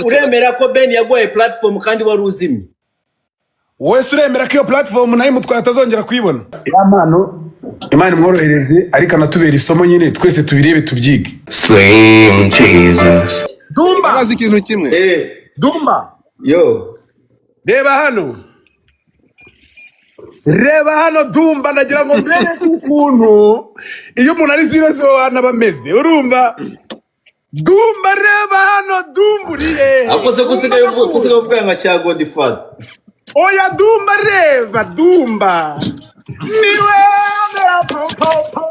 Uremera ko Ben yaguhaye platform kandi wari uzimye? Wese uremera ko iyo platform nayo imutwaye atazongera kuyibona? Ya mpano, Imana imworohereze, ariko anatubera isomo nyine, twese tubirebe, tubyige. Slim Jesus. Dumba. Abazi ikintu kimwe. Eh. Dumba. Yo. Reba hano, reba hano, Dumba. Ndagira ngo mbereke ukuntu iyo umuntu ari 001 aba ameze. Urumva, Dumba? Reba hano, Dumba, uri hehe? Ako se kusigaye uvuga nka cya Godfather? Oya, Dumba, reba, Dumba niwe. Po, po, po.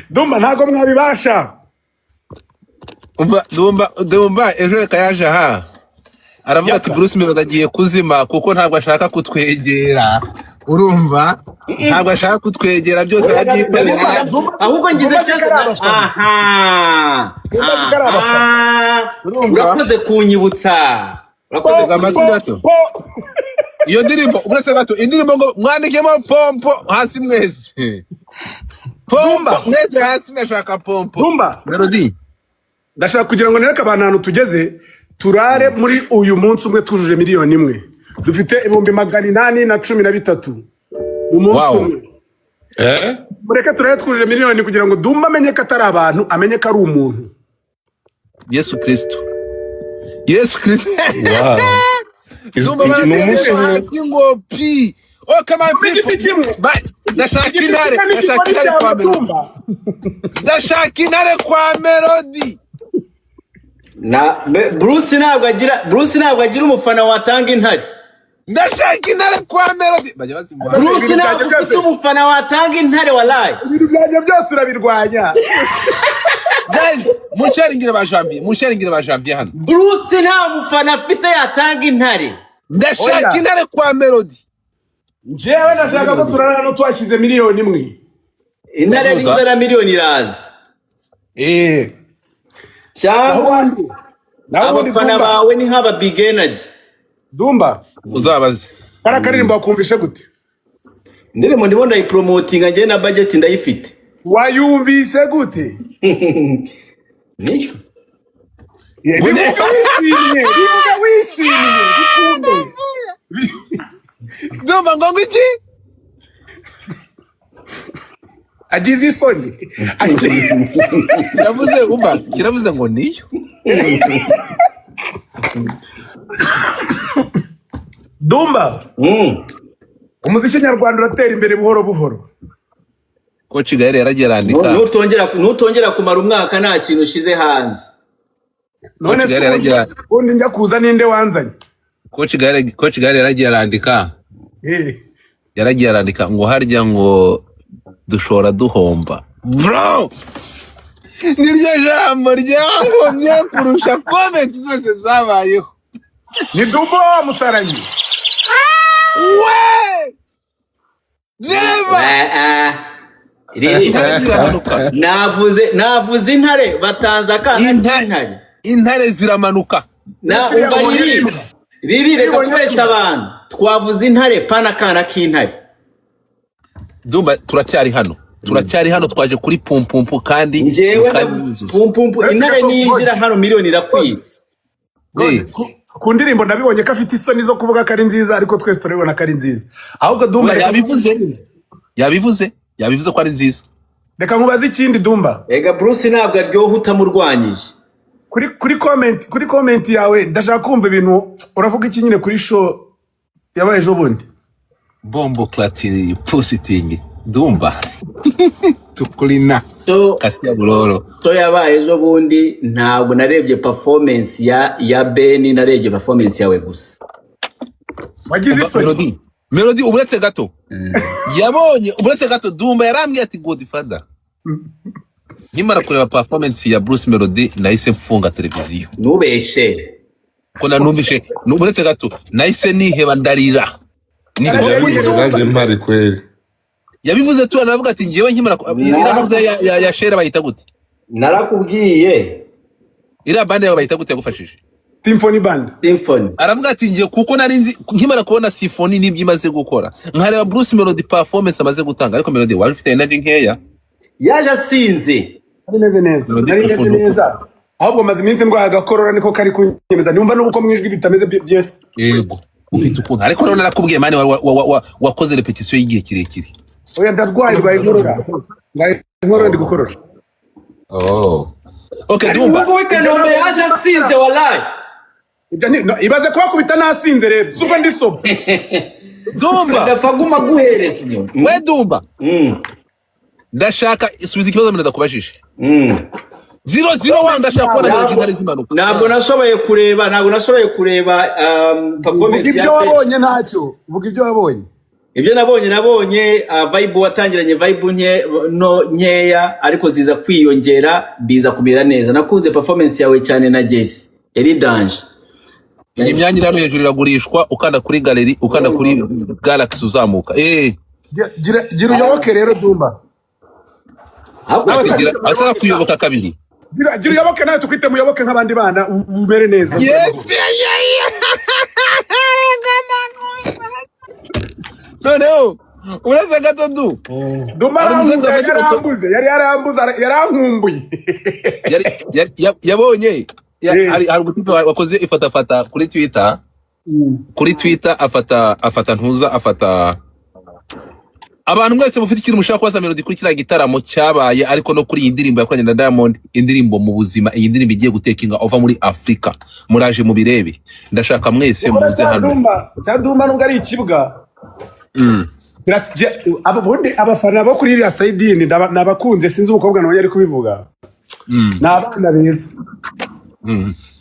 Dumba, ntabwo mwabibasha. Umva Dumba, Dumba ejo reka yaje aha aravuga ati Yaka. Bruce Melody agiye kuzima kuko ntabwo ashaka kutwegera. Urumva, ntabwo ashaka kutwegera, byose arabyikorera. Dumba, Ahubwo ngize Dumba chance ziko ari abafana. Aha. Dumba ziko ari abafana. Aha. Urumva? Urakoze kunyibutsa. Urakoze. Tega amatwi gato. Po. Iyo ndirimbo, uretse gato, indirimbo ngo mwandikemo pompo hasi mwese, pompo. Dumba. Mwese hasi, ndashaka pompo. Dumba. Melody. Ndashaka kugira ngo nereke abantu ahantu tugeze. Turare muri uyu munsi umwe twujuje 1 miliyoni. Dufite 813,000 mu munsi umwe. Eh? Mureke turare twujuje miliyoni kugira ngo Dumba amenye ko atari abantu, amenye ko ari umuntu. Yesu Kristo, Yesu Kristo. Wow. Dumba Ni umunsi baratereye umwe. hasi ngo pi. Okay, my people. Igiti kimwe. Ndashaka Igiti intare, kimwe ndashaka n'igikoni intare cyawe, kwa Melody. Dumba. Ndashaka intare kwa Melody. Na Bruce ntabwo agira umufana watanga intare. Ndashaka intare kwa Melody, bajya bazimuha. Bruce Ibintu ntabwo byanjye ufite byose. umufana watanga intare, walayi. Ibintu byanjye byose urabirwanya. Guys, munsharingire ba Janvier, munsharingire ba Janvier hano. Bruce nta mufana afite yatanga intare. Ndashaka Oya. intare kwa Melody. Njyewe ndashaka ko turara hano twashyize 1 miliyoni. Intare Ndamuza. niza na miliyoni iraza. Eh. Cyangwa Naho ubundi abafana Dumba, bawe ni nk'aba Big Energy. Dumba, Uzabaze. kariya karirimbo wakumvishe gute? Indirimbo ndimo ndayipromotinga njyewe, na budget ndayifite. Wayumvise gute? Niyo. Bivuga wishimye, bivuga wishimye, bikunde. Ndumva ngo iki? Agize isoni. Kiravuze, umva, kiravuze ngo niyo. Dumba, umuziki nyarwanda uratera imbere buhoro buhoro. Coach Gael yaragiye arandika. Nutongera kumara umwaka nta kintu ushize hanze. None Coach se Gael yaragiye ubundi njya kuza ninde wanzanye? Coach Gael yaragiye arandika. Eh. Yaragiye arandika ngo harya ngo dushora duhomba. Bro, niryo jambo ryankomye kurusha comment zose zabayeho. Ni Dumba wa musaranye. We! Never! Eh, eh. Riri. Intare ziramanuka. Navuze intare, batanze akana Intare. k'intare. Intare ziramanuka. Na Ese umva yabonye riri. imbwa. Riri, reka Yabonye kubesha imbwa. abantu. Twavuze intare pana akana k'intare. Dumba, turacyari hano. Turacyari hano, twaje kuri pumpumpu kandi Njyewe mukanyuzuza. pumpumpu Uretse intare gato, niyinjira hano miliyoni irakwiye. Eh, Ku ndirimbo ndabibonye ko afite isoni zo kuvuga ko ari nziza, ariko twese turabibona ko ari nziza. Ahubwo Dumba, Oya, reka yabivuze. Yabivuze. Yabivuze ko ari nziza. Reka nkubaze ikindi, Dumba. Ega Bruce ntabwo aryoha utamurwanyije. Kuri comment yawe ndashaka kumva ibintu uravuga iki nyine kuri show yabaye ejo bundi. Bombo clatini positing. Dumba. Tukulina. So Katia buroro. So yabaye ejo bundi, ntabwo narebye performance ya Ben, narebye performance yawe gusa. Wagize isoni. Melody. Melody, uburetse gato. Yabonye uburetse gato, Dumba yarambwiye ati Godfather. Nkimara kureba performance ya Bruce Melody nahise mfunga televiziyo. Ntubeshe. Ko nanumvishe, uretse gato, nahise niheba ndarira. Niheba. Yabivuze nanjye mpari kweli. Yabivuze tu, aravuga ati ngewe nkimara iriya ntuze ya Shera bayita gute? Narakubwiye. Iriya bande yawe bayita gute yagufashije? Symphony Band. Symphony. Aravuga ati: "Ngiye kuko nari nzi nkimara kubona Symphony n'ibyo imaze gukora, nkareba Bruce Melody performance amaze gutanga." Ariko Melody wari ufite energy nkeya. Yaje asinze. Nari meze neza. Melody Nari meze neza, ahubwo maze iminsi ndwaye agakorora, niko kari kunyemeza. Numva n'ubu ko mu ijwi bitameze byose. Yego, ufite ukuntu, ariko rero narakubwiye man, wakoze repetition y'igihe kirekire. Oya, ndarwaye, ndwaye inkorora, ndwaye inkorora, ndi gukorora. Oh, okay, Dumba. Umuhungu w'i Kanombe yaje asinze, wallahi. Ibyo ni no, ibaze kubakubita nasinze rero, si ubwo ndi sober. Dumba. Ndapfa guma guhereza. We Dumba, ndashaka isubiza ikibazo Melody akubajije. 001, ndashaka kubona Melody intare zimanuka. Ntabwo nashoboye kureba Vuga performance ibyo ya Ben. wabonye, ntacyo, vuga ibyo wabonye. Ibyo nabonye vibe, watangiranye vibe nke no nkeya, ariko ziza kwiyongera, biza kumera neza. Nakunze performance yawe cyane na Jesse, yari danger. Iyi myanya iri hano hejuru iragurishwa, ukanda kuri gallery, ukanda kuri galaxy uzamuka. Gira uyoboke rero, Dumba. Ahubwo Nawe Ashaka kuyoboka kabiri. Gira uyoboke, nawe tukwite muyoboke nk'abandi bana, umere neza. Yes, yeah. Noneho uretse gato du Dumba Hari umusenzi arambuze, wafata yari ifoto. yarambuze, yari yarambuze, yarankumbuye. Yabonye hari umutipe wakoze ifatafata kuri Twitter, afata ntuza, afata abantu mwese mufite ikintu mushaka kubaza Melody kuri kiriya gitaramo cyabaye, ariko no kuri iyi ndirimbo yakoranye na Diamond, indirimbo mu buzima, iyi ndirimbo igiye gutekinga over muri Afurika. Muraje mubirebe, ndashaka mwese muze hano. Dumba, cya Dumba, nubwo ari ikibwa, ubundi abafana bo kuri iriya side nabakunze. Sinzi umukobwa nawe ari kubivuga, ni abana beza.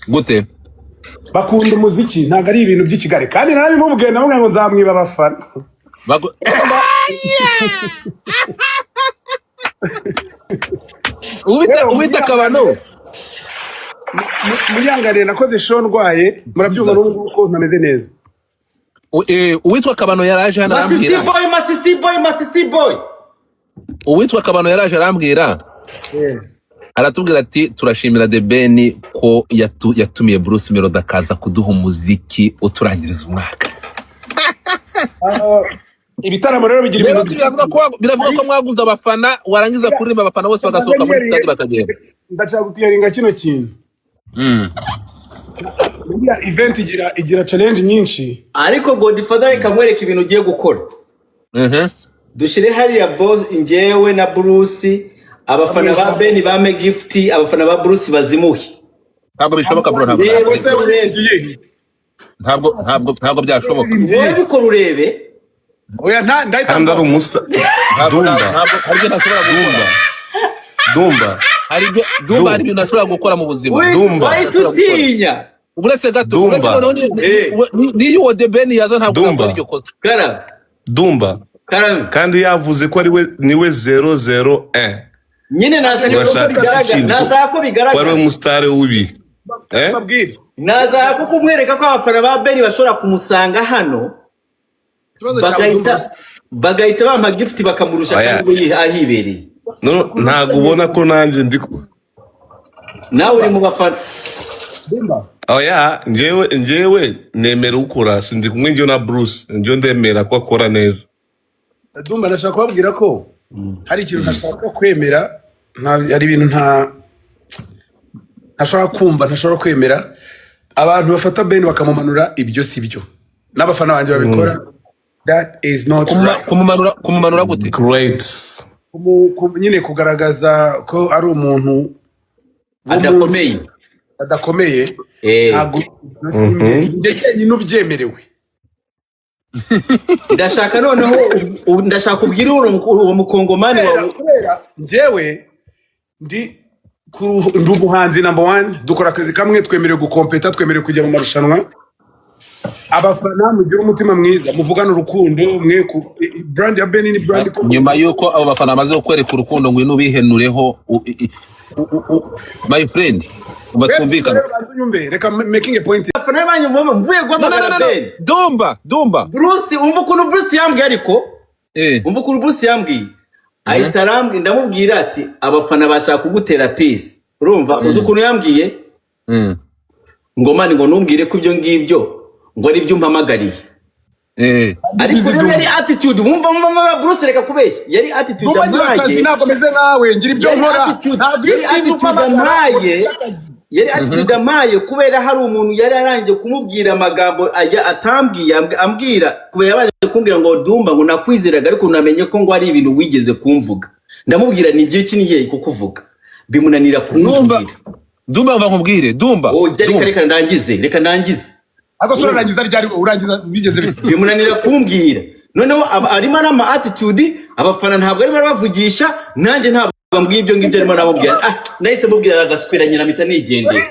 Gute? Bakunda umuziki, ntabwo ari ibintu by'i Kigali. Kandi narabimubwiye, ndamubwira ngo nzamwiba abafana. Uwita uwita Kabano. Munyanganiye, nakoze show ndwaye, murabyumva n'ubu ngubu ko ntameze neza. Uwitwa Kabano yaraje hano Masisi arambwira. boy, Masisi boy, Masisi boy. Uwitwa Kabano yaraje arambwira, aratubwira ati: "Turashimira The Ben ko yatumiye Bruce Melody akaza kuduha umuziki uturangiriza umwaka." Ah, ibitaramo rero bigira ibintu Melody, biravuga ko mwaguze abafana, warangiza kuririmba abafana bose bagasohoka muri stade bakagenda. Ndashaka guclearinga kino kintu. Buriya event igira challenge nyinshi. Ariko Godfather, reka nkwereke ibintu ugiye gukora. Dushyire hariya boss, njyewe na Bruce, abafana ba Ben bame gift, abafana ba Bruce bazimuhe. Ntabwo bishoboka, bro, ntabwo Reba Ese urebe. ntabwo byashoboka. Wowe bikora urebe. Oya, nta ndahita. Kandi ari umusa. Ntabwo Dumba. Ntabwo hari ibyo ntashobora gukora. Dumba. Hari ibyo, Dumba, hari ibintu ntashobora gukora mu buzima. Dumba. Wahita utinya. Uretse gato. Dumba. Uretse noneho niyo uwo The Ben yaza, ntabwo Dumba. nakora iryo kosa. Karame. Dumba. Karame. Kandi yavuze ko ari we, niwe 001. Nyine nashaka ko Urashaka bigaragara. ikindi? Nashaka ko Ko ari we bigaragara. musitari w'ibi, eh? Babwire. Nashaka ko kumwereka ko abafana ba Ben bashobora kumusanga hano, Ikibazo cyawe, bagahita Dumba. bagahita bampa gift bakamurusha. Oya. Kandi we ahibereye. No, ntabwo ubona ko nanjye ndi Nawe uri mu bafana. Dumba. Oya, njyewe nemera ukora, sindi kumwe njyewe na Bruce, njyewe ndemera ko akora neza. Dumba, ndashaka kubabwira ko hari ikintu ntashaka kwemera, hari ibintu ntashobora kumva, ntashobora kwemera. Abantu bafata Ben bakamumanura, ibyo si byo, n'abafana banjye babikora, that is not right. Kumumanura gute? Great. Nyine kugaragaza ko ari umuntu wo Adakomeye. adakomeye. Ntabwo njye jyenyine ubyemerewe. Ndashaka noneho ndashaka ubwire uwo mukongomani wawe. Kubera njyewe ndi umuhanzi number one, dukora akazi kamwe, twemerewe gukompeta, twemerewe kujya mu marushanwa. Abafana mugire umutima mwiza, muvugane urukundo, mwe ku brand ya Ben ni brand ikomeye. Nyuma y'uko abo bafana bamaze kukwereka urukundo, ngwino ubihenureho, my friend, uba twumvikana. Rero banza unyumve, reka making a point. Abafana banyu mvuye No, no, guhamagara no, no, no. Ben. Dumba, Dumba. Bruce, umva ukuntu Bruce yambwiye ariko. Umva ukuntu Bruce yambwiye, ahita arambwira, ndamubwira ati: "Abafana bashaka kugutera peace." Urumva, uzi ukuntu yambwiye? Ngo man, ngo ntumbwire ko ibyo ngibyo ngo ari byo umpamagariye. Ariko Busy. rero Dumba. yari attitude, wumva wumva wumva, Bruce, reka kubeshya, yari attitude Dumba, ngira akazi, amaye. ntabwo meze nkawe, ngira ibyo Yari nkora. attitude, Ntabwo yari iyo sinzi attitude umpamagara ngo amaye. nice akazi. Yari attitude amaye kubera hari umuntu yari arangije kumubwira amagambo ajya atambwiye, ambwira kubera yabanje kumbwira ngo: "Dumba," ngo, "nakwizeraga, ariko namenye ko ngo hari ibintu wigeze kumvuga." Ndamubwira: "Ni ibyo ngiye kukuvuga." Bimunanira Dumba, kumubwira. Dumba, mva nkubwire, Dumba. Oh, reka Dumba. Reka ndangize, reka ndangize. Ariko se urarangiza ryari? Urangiza bigeze bite? Bimunanira kumbwira. Noneho arimo arama attitude, abafana ntabwo arimo arabavugisha, nanjye ntabwo ambwiye ibyo ngibyo arimo aramubwira. Ah, nahise mubwira agaswera nyina, mpita nigendera.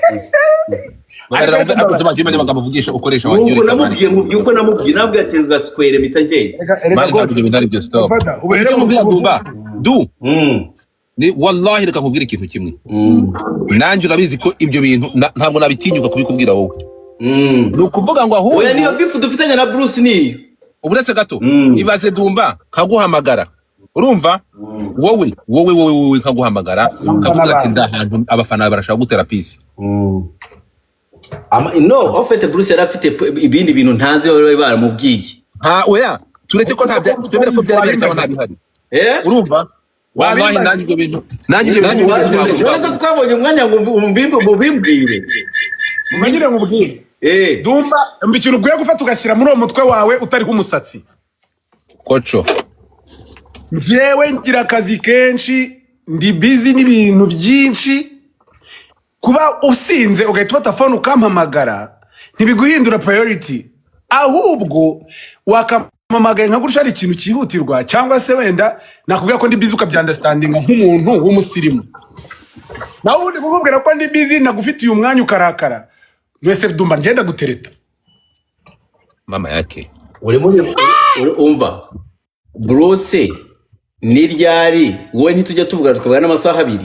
Bagarara, ariko Dumba, jya umenya amagambo uvugisha, ukoresha. Nuko wanjye. namubwiye, mubwiye uko namubwiye, nabwiye ati gaswere, mpita ngenda. Reka reka. Man, ntabwo ibyo bintu ari byo, stop. Fata, ubu Icyo nkubwira, Dumba, du ni wallahi, reka nkubwire ikintu kimwe. Nanjye urabizi ko ibyo bintu ntabwo nabitinyuka kubikubwira wowe. Ni ukuvuga ngo Oya, niyo ahubwo beef dufitanye na Bruce niyo. Uretse gato. Ibaze Dumba nkaguhamagara, urumva, wowe wowe wowe wowe, nkaguhamagara nkakubwira ati ndahantu abafana barashaka gutera peace. No, en fait Bruce yari afite ibindi bintu ntazi bari baramubwiye. Nta, oya, turetse ko nta twemere ko byari bihari cyangwa nta bihari. Eh. Urumva, wallahi, Wabimbaza. nanjye ibyo bintu None se twabonye umwanya ngo mubimbwire? Mumenyere nkubwire. Eh. Dumba, umva ikintu ukwiye gufata ugashyira muri uwo mutwe wawe utariho umusatsi. Koco. Njyewe ngira akazi kenshi, ndi busy n'ibintu byinshi. Kuba usinze ugahita ufata phone ukampamagara ntibiguhindura priority. Ahubwo wakampamagaye nka gutya hari ikintu cyihutirwa, cyangwa se wenda nakubwira ko ndi busy ukabyunderstandinga nk'umuntu w'umusirimu. Nawe ubundi kukubwira ko ndi busy nagufitiye umwanya ukarakara, mwese Dumba ngenda gutereta. Mama yake. Urimo umva Bruce, ni ryari wowe ntitujya tuvugana tukavugana n'amasaha 2?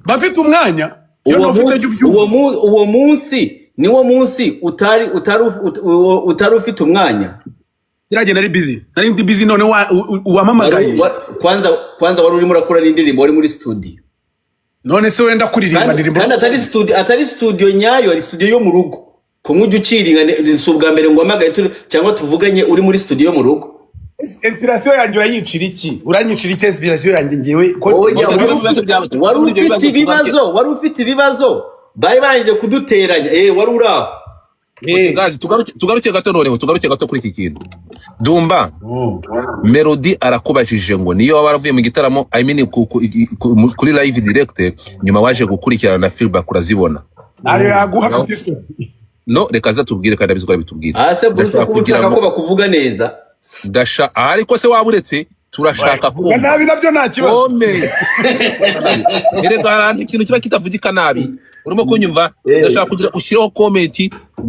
Bafite umwanya iyo ntufite jya ubyumva. Uwo munsi niwo munsi utari ufite umwanya. Kiriya nari busy, nari ndi busy. None wampamagaye. Kwanza wari urimo urakora n'indirimbo, wari muri studio. None se wenda kuririmba Kandi, ndirimbo? kandi atari studio nyayo, ari studio yo mu rugo. Kumwe ujya uciringa, si ubwa mbere ngo uhamagaye cyangwa tuvuganye uri muri studio yo mu rugo. Inspiration yanjye uranyicira iki? Uranyicira iki inspiration yanjye ngewe Oya, Tuve mu bibazo byawe, tuve wari muri ibyo ufite bibazo, ibibazo, wari ufite ibibazo, bari barangije kuduteranya, wari uri aho. Guys, tugaruke gato noneho, tugaruke gato kuri iki kintu. Dumba, Melody arakubajije ngo niyo waba waravuye mu gitaramo, I mean, kuri live direct, nyuma waje gukurikirana na feedback urazibona. Nayo yaguha, afite isoni. No, reka aza tubwire, kandi abizi ko arabitubwira. Ah se Bruce, Ndashaka kuba kugira ushaka ngo ko bakuvuga neza. Ndasha ariko se waba uretse, turashaka Vuga kumva. nabi nabyo nta kibazo. Ome, erega hari ahantu ikintu kiba kitavugika nabi, urimo kunyumva? Eh. Ndashaka kugira ushyireho comment,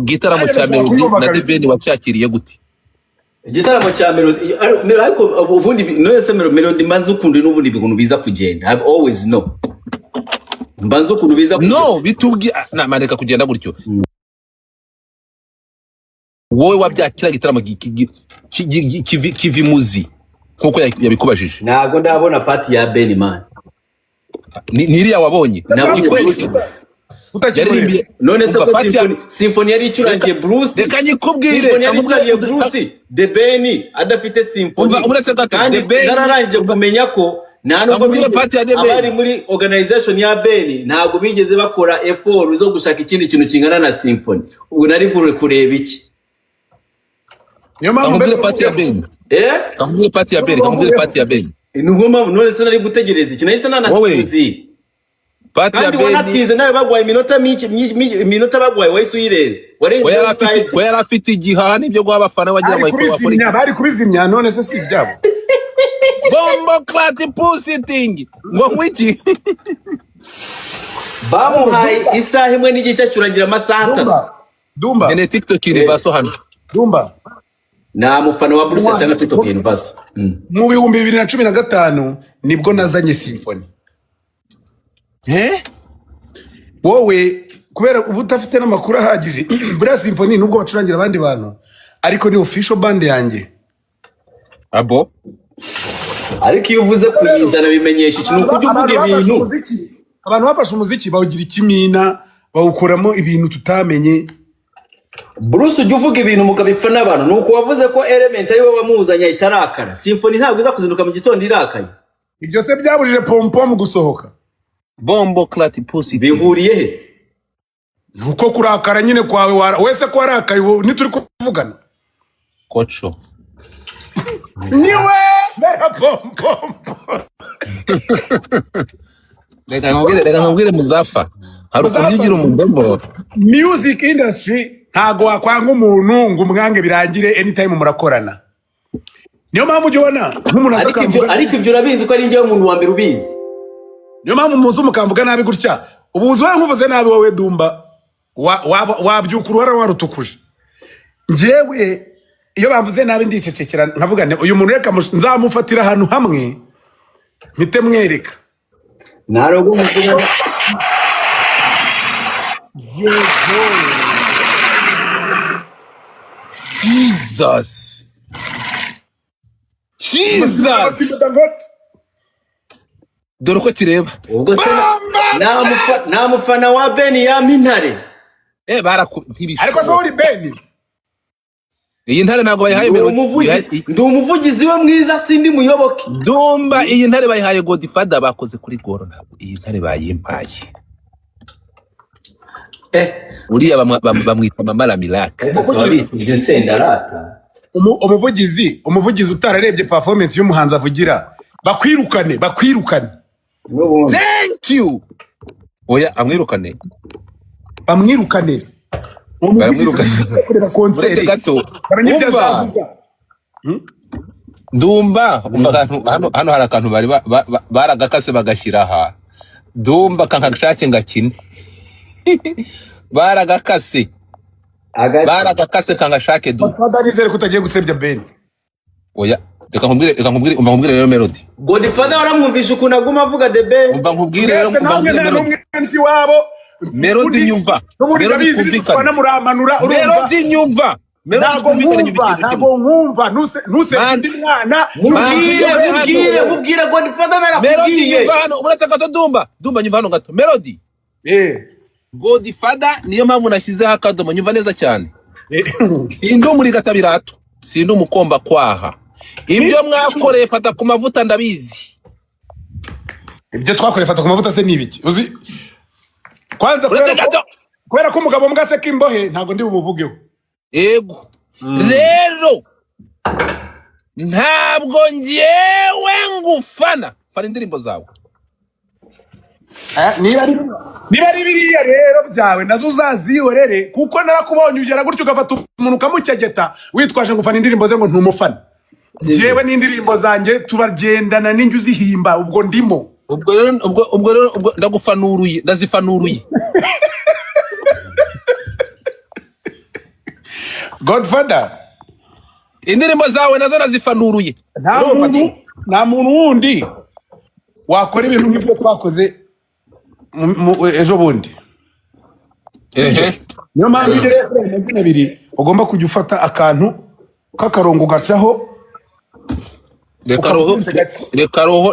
igitaramo Nanjye cya ndashaka Melody kuyumva na kabisa. The Ben wacyakiriye gute? Igitaramo cya Melody, ariko ubundi none se Melody mbanza ukuntu n'ubundi ibintu biza kugenda, I always know mbanza ukuntu biza kugenda. No, bitubwi na maneka kugenda gutyo. Wowe wabyakira igitaramo kiva imuzi nkuko yabikubajije. Ntabwo ndabona part ya Ben, man. Ni iriya wabonye? Nabonye Ikwereke. Bruce. Yaririmbiye. None se Umva, ko part ya- symphony yari icurangiye Bruce? Reka nyikubwire. Symphony yari Kamubwire- icurangiye Bruce, The Ben adafite symphony. Umva, uretse gato, Kandi The Ben- nararangije kumenya ko nta nubwo Kamubwire part ya The Ben. abari muri organization ya Ben ntabwo bigeze bakora effort zo gushaka ikindi kintu kingana na symphony. Ubwo nari kureba iki? Niyo mpamvu Kamubwire mbese part ya Ben. Eh. Kamubwire part ya Ben, kamubwire part ya Ben. Nubwo mpamvu none se nari gutegereza iki? Nahise nanasinzira. Part ya Kandi Ben. wanatinze nawe, bagwaye iminota myinshi, iminota bagwaye wahise uyirenza, warenze We yari afite offside. We yari afite igihaha n'ibyo guha abafana, wagira Bari ngo bakore. kubizimya, bari kubizimya. None se si ibyabo? Bombo clat pussy thing, ngo nkwiki? Bamuhaye isaha 1.5, acurangira amasaha 3. Dumba, Dumba. Nkeneye TikTok Universal hano. Dumba. Nta mufana wa Bruce atanga TikTok Universal. Mu 2015 nibwo nazanye symphony. Eh. Wowe kubera uba udafite n'amakuru ahagije, buriya symphony nubwo bacurangira abandi bantu, ariko ni official band yanjye. Abo. Ariko iyo uvuze kuyizana bimenyesha iki? Ni ukujya uvuga Abantu bafashe ibintu. Abantu bafashe umuziki bawugira ikimina. Bawukoramo ibintu tutamenye. Bruce, ujya uvuga ibintu mukabipfa n'abantu. Ni uko wavuze ko Element ari we wamuzanye ahita arakara. Symphony ntabwo iza kuzinduka mu gitondo irakaye. Ibyo se byabujije Pompom gusohoka? Bomboclaat pussy. Bihuriye he se? Nuko kurakara nyine kwawe wese ko warakaye, ubu ntituri kuvugana. Koco. Niwe mera Pompom. Reka nkubwire Muzafa, hari ukuntu iyo ugira umudomo. Music industry, ntago wakwanga umuntu ngo umwange birangire. Anytime murakorana, niyo mpamvu ujya ubona nk'umuntu aza Ariko ibyo akamvuga. Ariko ibyo urabizi ko ari njyewe muntu wa mbere ubizi. Niyo mpamvu muzi mukamvuga nabi gutya. Ubu uzi wowe nkuvuze nabi, wowe Dumba, wabyuka uruhara warutukuje. Njyewe iyo bamvuze nabi ndicecekera, nkavuga nti uyu muntu reka nzamufatira ahantu hamwe mpite mwereka. Ntarogo umuvuga. Yego. Jesus, Jesus! Dore uko kireba. Ubwo se nta mufana wa Ben yampa intare? Baraku Ariko se ntibishoboka. Uri Beni? Iyi ntare ntabwo bayihaye Ndi Melody. ndi umuvugizi we mwiza, sindi muyoboke. Dumba, iyi ntare bayihaye Godfather, bakoze kuri goro. Ntabwo iyi ntare bayimpaye. Uriya bamwita Mama la Miracle. Wabisize sendarata. Umuvugizi utararebye performance y'umuhanzi avugira, bakwirukane, bakwirukane. N'ubundi. Thank you. Oya, amwirukane. Bamwirukane. Uwo muvugizi Baramwirukane. ukorera Uretse concert gato. bamenye ibyo Umva. azavuga. Dumba, umva akantu hano. Hari akantu bari baragakase bagashyira aha. Dumba, kankashake ngakine. Baragakase. Agati. Baragakase, kangashake Dumba. Godfather, nizere ko utagiye gusebya Ben. Oya, reka nkubwire, umva nkubwire rero, Melody. Godfather waramwumvisha ukuntu aguma avuga The Ben. Umva nkubwire rero. Mwese Umva namwe nkubwire, nta Melody. n'umwe ndi iwabo. Melody, nyumva. N'ubundi Melody, ndabizi. twumvikane. Nidutwana muramanura, urumva? Melody, nyumva. Melody, Ntabwo twumvikane, nyumva nkumva. ikintu Ntabwo kimwe. nkumva. Ntuse ntuse Man- undi mwana. Man- Mubwire, Hano. mubwire, mubwire Godfather. Melody, Narakubwiye. nyumva hano. Uretse gato, Dumba. Dumba, nyumva hano gato, Melody. Godfather, niyo mpamvu nashyizeho akadomo. Nyumva neza cyane. Sindi umurigatabirato, sindi umukomba kwaha. Ibyo mwakoreye Fata ku Mavuta ndabizi. Ibyo twakoreye Fata ku Mavuta se ni ibiki? Uzi kwanza Uretse kubera ko gato. Kubera ko umugabo mbwa se k'imbohe, ntabwo ndi bumuvugeho. Ego rero, ntabwo ngewe ngufana, fana indirimbo zawe. Niba ari biriya rero byawe, nazo uzazihorere, kuko narakubonye ugera gutyo ugafata umuntu ukamukegeta witwaje ngo ufana indirimbo ze, ngo ntumufana. Njyewe n'indirimbo zanjye turagendana, n'injye uzihimba, ubwo ndimo. Ubwo rero ndagufanuruye, ndazifanuruye. Godfather. Indirimbo zawe nazo nazifanuruye. Nta Urumva? muntu, nta muntu wundi wakora ibintu nk'ibyo twakoze ejo bundi. Niyo mpamvu iyo ugeze kuri ayo mazina abiri ugomba kujya ufata akantu k'akarongo ugacaho. Reka roho, Ukamuzinze gake.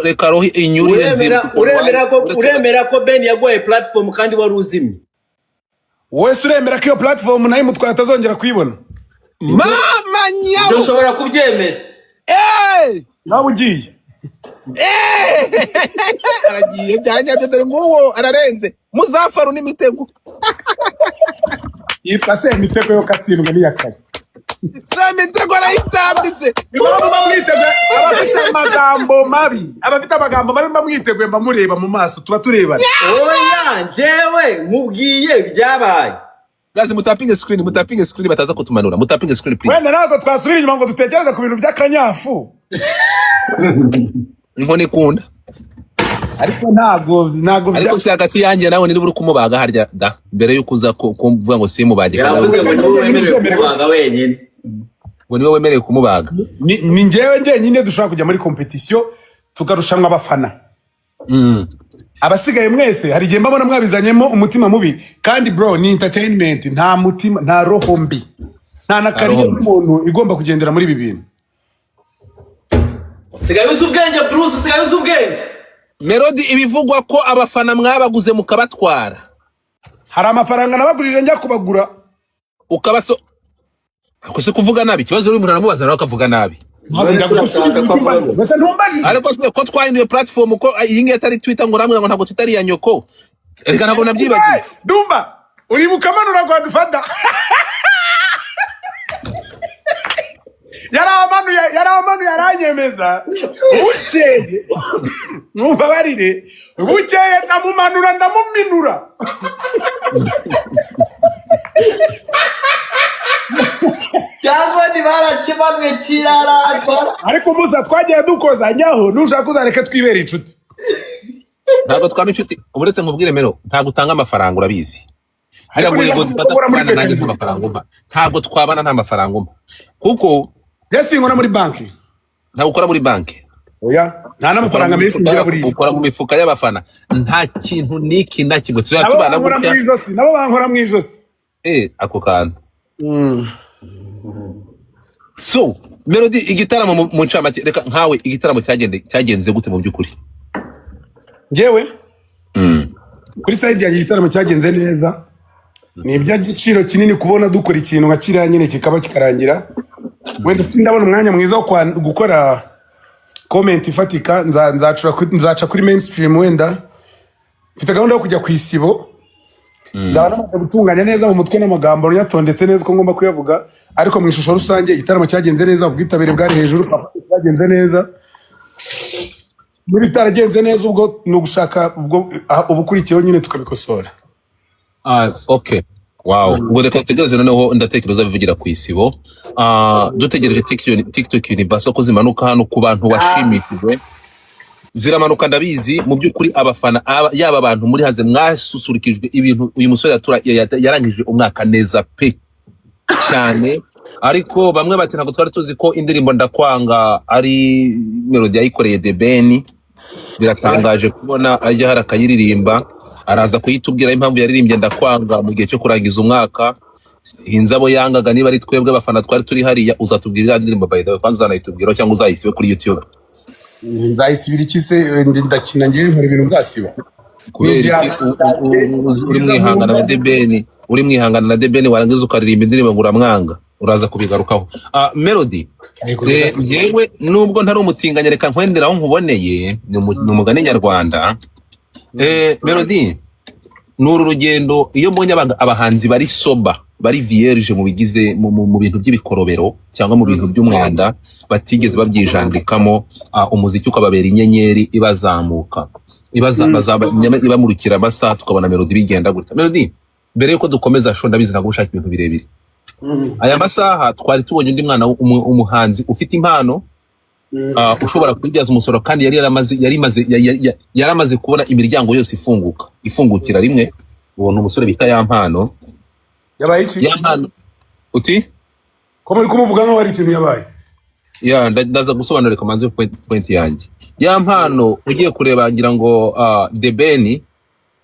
reka roho inyurire Uremera nzibuka. Uremera ko Uretse gato. Uremera ko Ben yaguhaye platform kandi wari uzimye? Wese uremera ko iyo platform nayo imutwaye atazongera kuyibona? Mama Ibyo nyabo. ushobora kubyemera? Eh! Nawe ugiye. Aragiye byanyabyo, dore nguwo ararenze Muzafaru n'imitego. Yitwa Semitego yo katsindwa n'iya kare. Semitego arayitambitse. Impamvu mba mwiteguye, abafite amagambo mabi, abafite amagambo mabi mba mwiteguye, mba mureba mu maso, tuba turebana. Oya, njyewe nkubwiye ibyabaye. Guys, mutapinge screen, mutapinge screen, bataza kutumanura. Mutapinge screen, please. Wenda ntabwo twasubira inyuma ngo dutekereze ku bintu by'akanyafu. Inkoni ikunda. Ariko ntabwo Ariko si hagati yanjye nawe niba uri kumubaga harya da mbere yuko uza kuvuga ngo simubage. Yavuze ngo niwe wemerewe kubaga wenyine. Ngo niwe wemerewe kumubaga. Ni njyewe njyenyine dushobora kujya muri competition tukarushanwa abafana. Abasigaye mwese hari igihe mbabona mwabizanyemo umutima mubi, kandi bro, ni entertainment, nta mutima, nta roho mbi, nta na career Roho mbi. y'umuntu igomba kugendera muri ibi bintu. Usigaye uzi ubwenge, Bruce, usigaye uzi ubwenge. Melody, ibivugwa ko abafana mwabaguze mukabatwara. Hari amafaranga nabagurije njya kubagura. Ukaba so ako se kuvuga nabi, ikibazo uri umuntu aramubaza nawe akavuga nabi. Ntabwo None se ndagusubiza. urashaka ko avuga ngo Ndetse ntumbajije. Ariko se ko twahinduye platform, ko iyi ngiyi atari Twitter, ngo urambwira ngo ntabwo Twitter ari iya nyoko? Reka, ntabwo nabyibagiwe. Dumba, uribuka amanura Godfather yaramanuye, yaramanuye aranyemeza. Bukeye, mumbabarire, bukeye ndamumanura, ndamuminura. Cyangwa ntibarakimanwe kirarakara. Ariko musa twagiye dukozanyaho, nushaka uzareke twibera inshuti. Ntabwo twaba inshuti. Uretse nkubwire mero, ntabwo utanga amafaranga, urabizi. Ariko Biragoye niba ngo dufata ukora muri kubana nanjye BKB. nta mafaranga umpa. Ntabwo twabana nta mafaranga umpa, kuko Njye sinkora muri banki. Ntabwo ukora muri banki. Oya, nta Ukora n'amafaranga mu menshi mifuka ngira buriya. ukora mu mifuka y'abafana. Nta kintu n'iki na kimwe tuzajya Nabo tubana bankora mu gutya. ijosi, nabo bankora mu ijosi. Ako kantu. So Melody, igitaramo mu ncamake, reka nkawe, igitaramo cyagenze gute mu by'ukuri? Njyewe kuri side yanjye igitaramo cyagenze neza. Ni iby'agaciro kinini kubona dukora ikintu nka kiriya nyine kikaba kikarangira. Wenda sindabona umwanya mwiza wo gukora comment ifatika. Nzaca kuri mainstream. Wenda mfite gahunda yo kujya ku Isibo, nzaba namaze gutunganya neza mu mutwe n'amagambo nyatondetse neza uko ngomba kuyavuga. Ariko mu ishusho rusange igitaramo cyagenze neza, ubwitabire bwari hejuru, performance cyagenze neza. Niba bitaragenze neza, ubwo ni ugushaka ubwo ubukurikiyeho nyine tukabikosora. Ah, okay. Wow. Ubwo reka dutegereze noneho, ndatekereza bivugira ku Isibo. Dutegereje TikTok Universal ko zimanuka hano ku bantu washimishijwe. Ziramanuka, ndabizi. Mu by'ukuri abafana yaba abantu muri hanze mwasusurukijwe ibintu uyu musore yarangije umwaka neza pe cyane. Ariko bamwe bati ntabwo twari tuzi ko indirimbo Ndakwanga ari Melody yayikoreye The Ben. Biratangaje kubona ajya hari akayiririmba. Araza kuyitubwira impamvu yaririmbye Ndakwanga mu gihe cyo kurangiza umwaka. Sinzi abo yangaga, niba ari twebwe abafana twari turi hariya. Uzatubwira iriya ndirimbo, by the way, kwanza uzanayitubwiraho cyangwa uzayisibe kuri YouTube? Nzayisibira iki se? Ndakina ngewe, nkora ibintu nzasiba? Kubera iki uri mwihangana na The Ben, uri mwihangana na The Ben, warangiza ukaririmba indirimbo ngo uramwanga? Uraza kubigarukaho. Melody, njyewe nubwo ntari umutinganya, reka nkwendera aho nkuboneye. Ni umugani nyarwanda. Melody, ni uru rugendo. Iyo mbonye abahanzi bari sober, bari vierge mu bigize mu bintu by'ibikorobero cyangwa mu bintu by'umwanda batigeze babyijandikamo, umuziki ukababera inyenyeri ibazamuka, ibamurikira amasaha, tukabona Melody bigenda gutya. Melody, mbere yuko dukomeza show, ndabizi ntabwo ushaka ibintu birebire. Aya masaha twari tubonye undi mwana umuhanzi ufite impano, ushobora kubibyaza umusaruro, kandi yari yaramaze yari imaze yaramaze kubona imiryango yose ifunguka, ifungukira rimwe. Uwo ni umusore bita Yampano. Yabaye iki? Yampano uti? Ko muri kumuvuga nkaho hari ikintu yabaye? Ya, ndaza gusobanura, reka manze point yanjye. Yampano, ugiye kureba ngira ngo The Ben,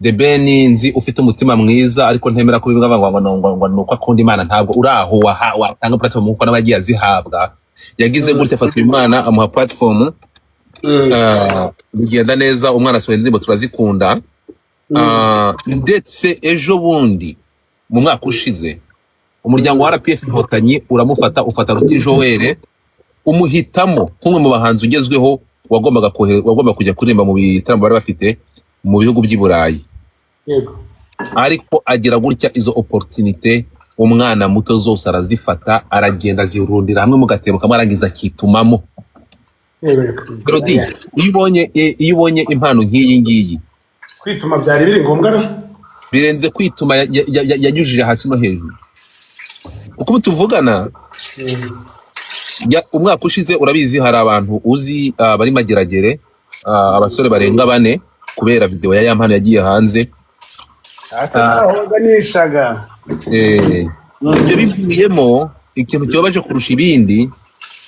The Ben nzi ufite umutima mwiza, ariko ntemera ko bivuga ngo ni uko akunda Imana. Ntabwo uri aho watanga platform nkuko nawe yagiye azihabwa. Yagize gutya afata uyu mwana amuha platform, bigenda neza, umwana asohora indirimbo turazikunda. Ndetse ejo bundi mu mwaka ushize umuryango wa RPF Inkotanyi uramufata, ufata Ruti Joel umuhitamo nk'umwe mu bahanzi ugezweho wagomba kujya kuririmba mu bitaramo bari bafite mu bihugu by'i Burayi. Ariko agira gutya izo opportunité umwana muto zose arazifata, aragenda azirundira hamwe mu gatebo kamwe, arangiza akitumamo. Melody, iyo ubonye impano nk'iyi ngiyi, Kwituma byari biri ngombwa no? Birenze kwituma, yanyujije hasi no hejuru. Uko ubu tuvugana, umwaka ushize urabizi, hari abantu uzi bari Mageragere, abasore barenga bane kubera video ya Yampano yagiye hanze. Asa naho waganishaga. Ibyo bivuyemo ikintu kibabaje kurusha ibindi,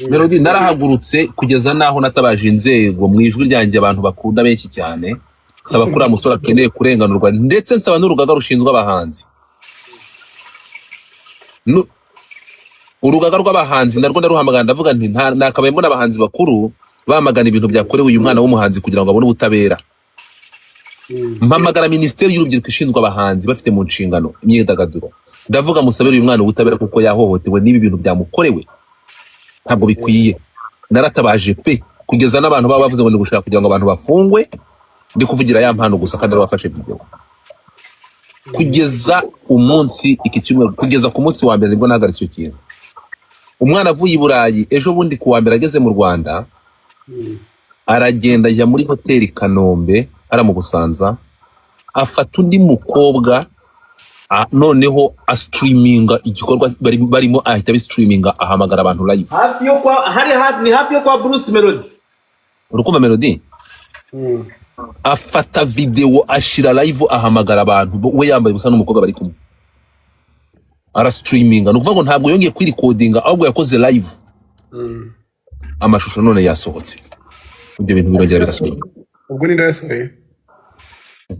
Melody, narahagurutse kugeza naho natabaje inzego mu ijwi ryanjye abantu bakunda benshi cyane, nsaba ko uriya musore akeneye kurenganurwa, ndetse nsaba n'urugaga rushinzwe abahanzi. Urugaga rw'abahanzi narwo ndaruhamagara, ndavuga nti nakabaye mbona abahanzi bakuru bamagana ibintu byakorewe uyu mwana w'umuhanzi kugira ngo abone ubutabera. Mpamagara Minisiteri y'Urubyiruko ishinzwe abahanzi bafite mu nshingano imyidagaduro, ndavuga: "Musabire uyu mwana ubutabera kuko yahohotewe n'ibi bintu byamukorewe ntabwo bikwiye." Naratabaje pe, kugeza n'abantu baba bavuze ngo ni gushaka kugira ngo abantu bafungwe, ndi kuvugira ya mpano gusa kandi bafashe video. Kugeza umunsi iki cyumweru, kugeza ku munsi wa mbere nibwo nahagaritse icyo kintu. Umwana avuye i Burayi ejo bundi ku wa mbere, ageze mu Rwanda aragenda ajya muri hoteli Kanombe ara mu Busanza, afata undi mukobwa, noneho astreaminga igikorwa barimo, ahita abistreaminga, ahamagara abantu live. Hafi yo kwa, hari hafi, ni hafi yo kwa Bruce Melody. Urukumva Melody afata video ashira live, ahamagara abantu, we yambaye ubusa n'umukobwa bari kumwe, arastreaminga. Ni ukuvuga ngo ntabwo yongeye kwirecordinga, ahubwo yakoze live. Amashusho none yasohotse, ibyo bintu birongera birasohoka. Ubwo ninde yasohoye?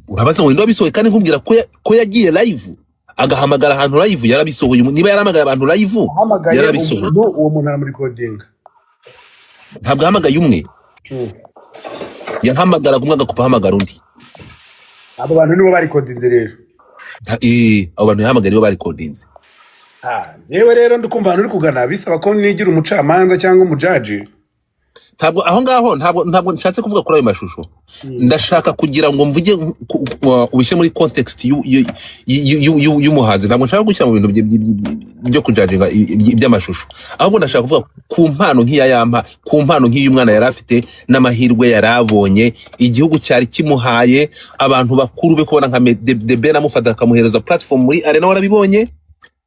Urabaza ngo ninde wabisohoye kandi nkubwira ko yagiye live agahamagara ahantu live, yarabisohoye. Niba yarahamagaye abantu live, ahamagaye yarabisohoye. Umuntu, uwo muntu aramurecordinga. Ntabwo ahamagaye umwe, yahamagaraga umwe agakupa, ahamagara undi. Abo bantu nibo barecordinze rero? Abo bantu yahamagaye nibo barecordinze. Yewe rero ndikumva ahantu uri kugana bisaba ko nigira umucamanza cyangwa umujudge. Ntabwo aho ngaho, ntabwo nshatse kuvuga kuri ayo mashusho. Ndashaka kugira ngo mvuge ubishyire muri context y'umuhanzi. Ntabwo nshaka gushyira mu bintu byo kujudginga iby'amashusho, ahubwo ndashaka kuvuga ku mpano nk'iya yampa, ku mpano nk'iyo umwana yari afite n'amahirwe yari abonye igihugu cyari kimuhaye, abantu bakuru be kubona nka The Ben amufata akamuhereza platform muri arena, warabibonye.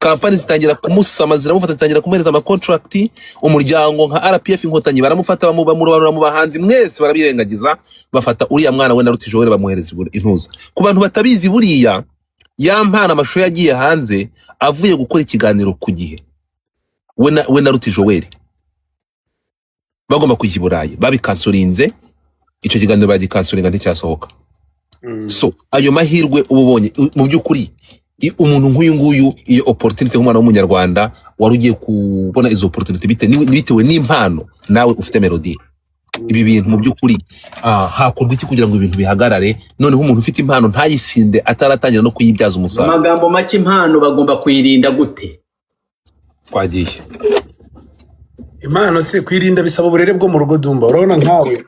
Kampani zitangira kumusama, ziramufata, zitangira kumuhereza amacontract. Umuryango nka RPF Inkotanyi baramufata, bamurobanura mu bahanzi mwese, barabirengagiza, bafata uriya mwana we na Ruti Joel bamuhereza intuza. Ku bantu batabizi, buriya ya mpano amashusho yagiye hanze avuye gukora ikiganiro ku gihe, we na Ruti Joel bagomba kujya i Burayi, babicancelinze icyo kiganiro, bagicancelinga nticyasohoka. So ayo mahirwe uba ubonye, mu by'ukuri umuntu nk'uyu nguyu, iyo opportunity nk'umwana w'umunyarwanda wari ugiye kubona izo opportunity bitewe n'impano nawe ufite, Melody, ibi bintu mu by'ukuri hakorwa iki kugira ngo ibintu bihagarare, noneho umuntu ufite impano ntayisinde ataratangira no kuyibyaza Mu umusaruro? magambo make, impano bagomba kuyirinda gute? Twagiye. Impano se kuyirinda bisaba uburere bwo mu rugo. Dumba, urabona nkawe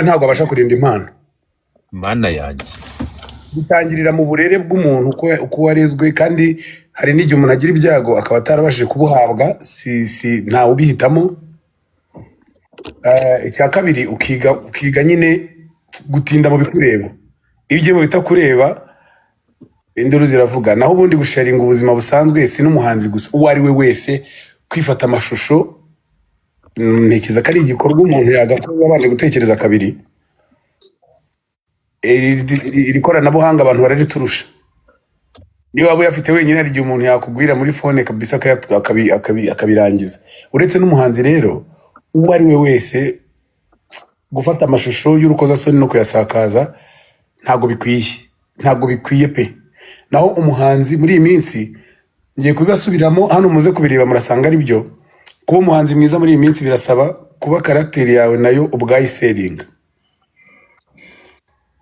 ntabwo abasha kurinda impano. Mana yanjye! Bitangirira mu burere bw'umuntu, uko warezwe, kandi hari n'igihe umuntu agira ibyago akaba atarabashije kubuhabwa, si ntawe ubihitamo. Icya kabiri, ukiga nyine gutinda mu bikureba. Iyo ugiye mu bitakureba induru ziravuga. Naho ubundi gusharinga ubuzima busanzwe, si n'umuhanzi gusa, uwo ari we wese kwifata amashusho, ntekereza ko ari igikorwa umuntu yagakoze abanje gutekereza kabiri. Iri koranabuhanga abantu barariturusha. Niba waba uyafite wenyine, hari igihe umuntu yakugwira muri phone kabisa akabirangiza. Uretse n'umuhanzi rero, uwo ari we wese gufata amashusho y'urukozasoni no kuyasakaza ntabwo bikwiye, ntabwo bikwiye pe. Naho umuhanzi muri iyi minsi, ngiye kubibasubiramo hano muze kubireba, murasanga ari byo. Kuba umuhanzi mwiza muri iyi minsi birasaba kuba character yawe nayo ubwayo isellinga,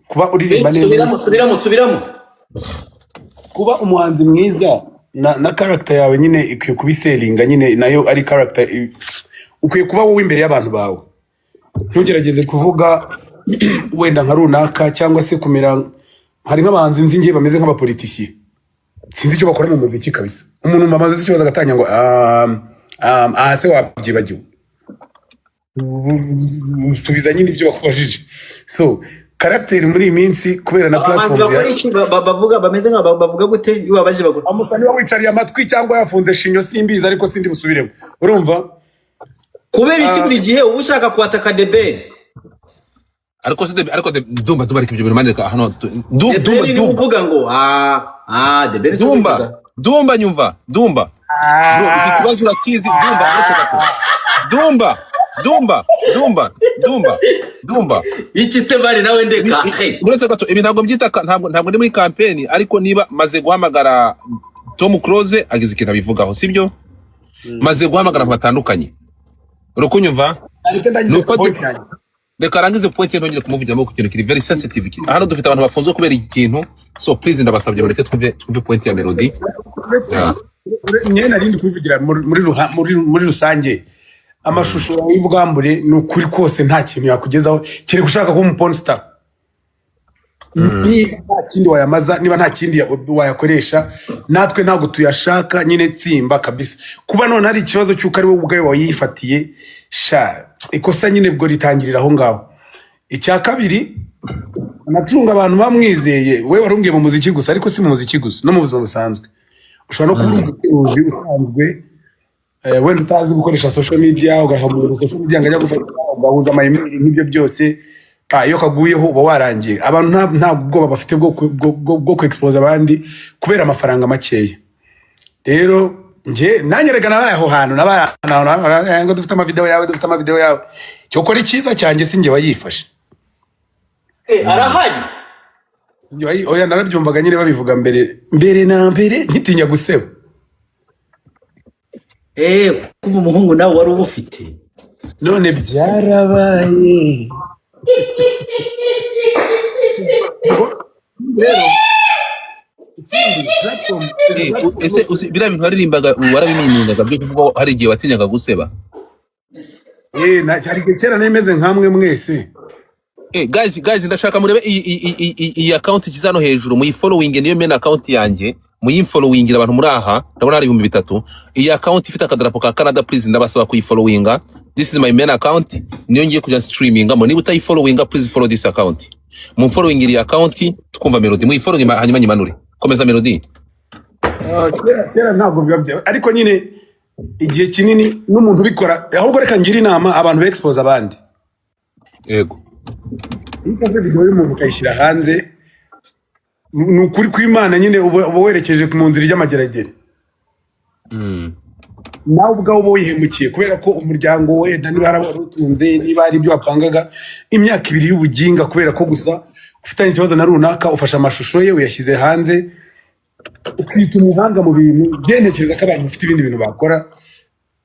kuba uririmba neza. Subiramo, subiramo, subiramo. Kuba umuhanzi mwiza na character yawe nyine ikwiye kuba isellinga nyine, nayo ari character. Ukwiye kuba wowe imbere y'abantu bawe, ntugerageze kuvuga wenda nka runaka cyangwa se kumera. Hari nk'abahanzi nzi ngiye bameze nk'abapoliticiens, sinzi icyo bakora mu muziki kabisa. Umuntu bamaze ikibazo agatangira ngo aha se wabyibagiwe, subiza nyine ibyo bakubajije. So character muri iyi minsi kubera na Abahanzi platforms bakora iki? Bavuga bameze nka bavuga gute iyo babaje bakora? Amusa niba wicariye amatwi cyangwa yafunze shinyo simbizi, ariko sindi busubiremo, urumva? Kubera iki buri gihe uba ushaka kwataka The Ben? Ariko se ariko Dumba, Dumba, reka ibyo bintu manireka hano. The Dumba, Ben niwe Dumba. uvuga ngo The Ben si Dumba. ubivuga. Dumba, nyumva Dumba bro, iki kibazo urakizi Dumba. Uretse gato Dumba, Dumba, Dumba, Dumba, Dumba. Iki se bari nawe ndeka he? Uretse gato, ibi ntabwo mbyita ntabwo ndi muri kampeni, ariko niba maze guhamagara Tom Close agize ikintu abivugaho, sibyo? Maze guhamagara abantu batandukanye, uri kunyumva? Ariko ndagize Nuko point yanjye. Reka arangize point ye, ntongere kumuvugiramo ku kintu kiri very sensitive. Hano dufite abantu bafunzwe kubera iki kintu, so please, ndabasabye mureke twumve point ya Melody. Uretse njyewe nari ndi kubivugira muri rusange. Amashusho yawe y'ubwambure, ni ukuri kose, nta kintu yakugezaho kereka ushaka kuba umupornstar. Niba nta kindi wayamaza, niba nta kindi wayakoresha, natwe ntabwo tuyashaka nyine. Tsimba kabisa. Kuba none hari ikibazo cy'uko ari wowe ubwawe wayifatiye, sha, ikosa nyine ubwo ritangirira aho ngaho. Icya kabiri, anacunga abantu bamwizeye. We warumbwiye mu muziki gusa, ariko si mu muziki gusa, no mu buzima busanzwe ushobora no kuba uri umucuruzi usanzwe, wenda utazi gukoresha social media, ugaha umuntu social media ngo ajya gufata, ugahuza ama email nk'ibyo byose. Iyo kaguyeho uba warangiye. Abantu nta bwoba bafite bwo ku expose abandi kubera amafaranga makeya. Rero njye nanjye reka nabaye aho hantu, nabaye ahantu ngo dufite amavideo yawe, dufite amavideo yawe. Cyokora icyiza cyanjye, si njye wayifashe. Arahari. Oya, narabyumvaga nyine babivuga mbere mbere na mbere, nkitinya guseba. Kuba umuhungu nawe wari ubufite. None byarabaye. Rero ikindi, platform Ese biriya bintu waririmbaga warabiminungaga byo kuvuga ko hari igihe watinyaga guseba? Cyari igihe kera nari meze nkamwe mwese. Guys, ndashaka murebe iyi account ikiza hano hejuru, muyifollowing, niyo main account yanjye. Muyimfollowingira abantu muri aha, ndabona hari 3000. Iyi account ifite akadarapo ka Canada, please, ndabasaba kuyifollowinga. This is my main account, niyo ngiye kujya streamingamo. Niba utayifollowinga, please follow this account. Mumfollowing iyi account, twumva Melody. Muyifollowing, hanyuma nyimanure. Komeza, Melody. Ah, kera kera ntabwo biba bya, ariko nyine igihe kinini n'umuntu ubikora. Ahubwo reka ngire inama abantu expose abandi. Yego. Iyo ufashe video y'umuntu ukayishyira hanze, ni ukuri kw'Imana nyine uba werekeje mu nzira y'amageragere. Nawe ubwawe uba wihemukiye, kubera ko umuryango wenda niba hari wari utunze, niba hari ibyo wapangaga, imyaka 2 y'ubuginga kubera ko gusa ufitanye ikibazo na runaka, ufashe amashusho ye uyashyize hanze, ukita umuhanga mu bintu. Byenekereza ko abantu bafite ibindi bintu bakora.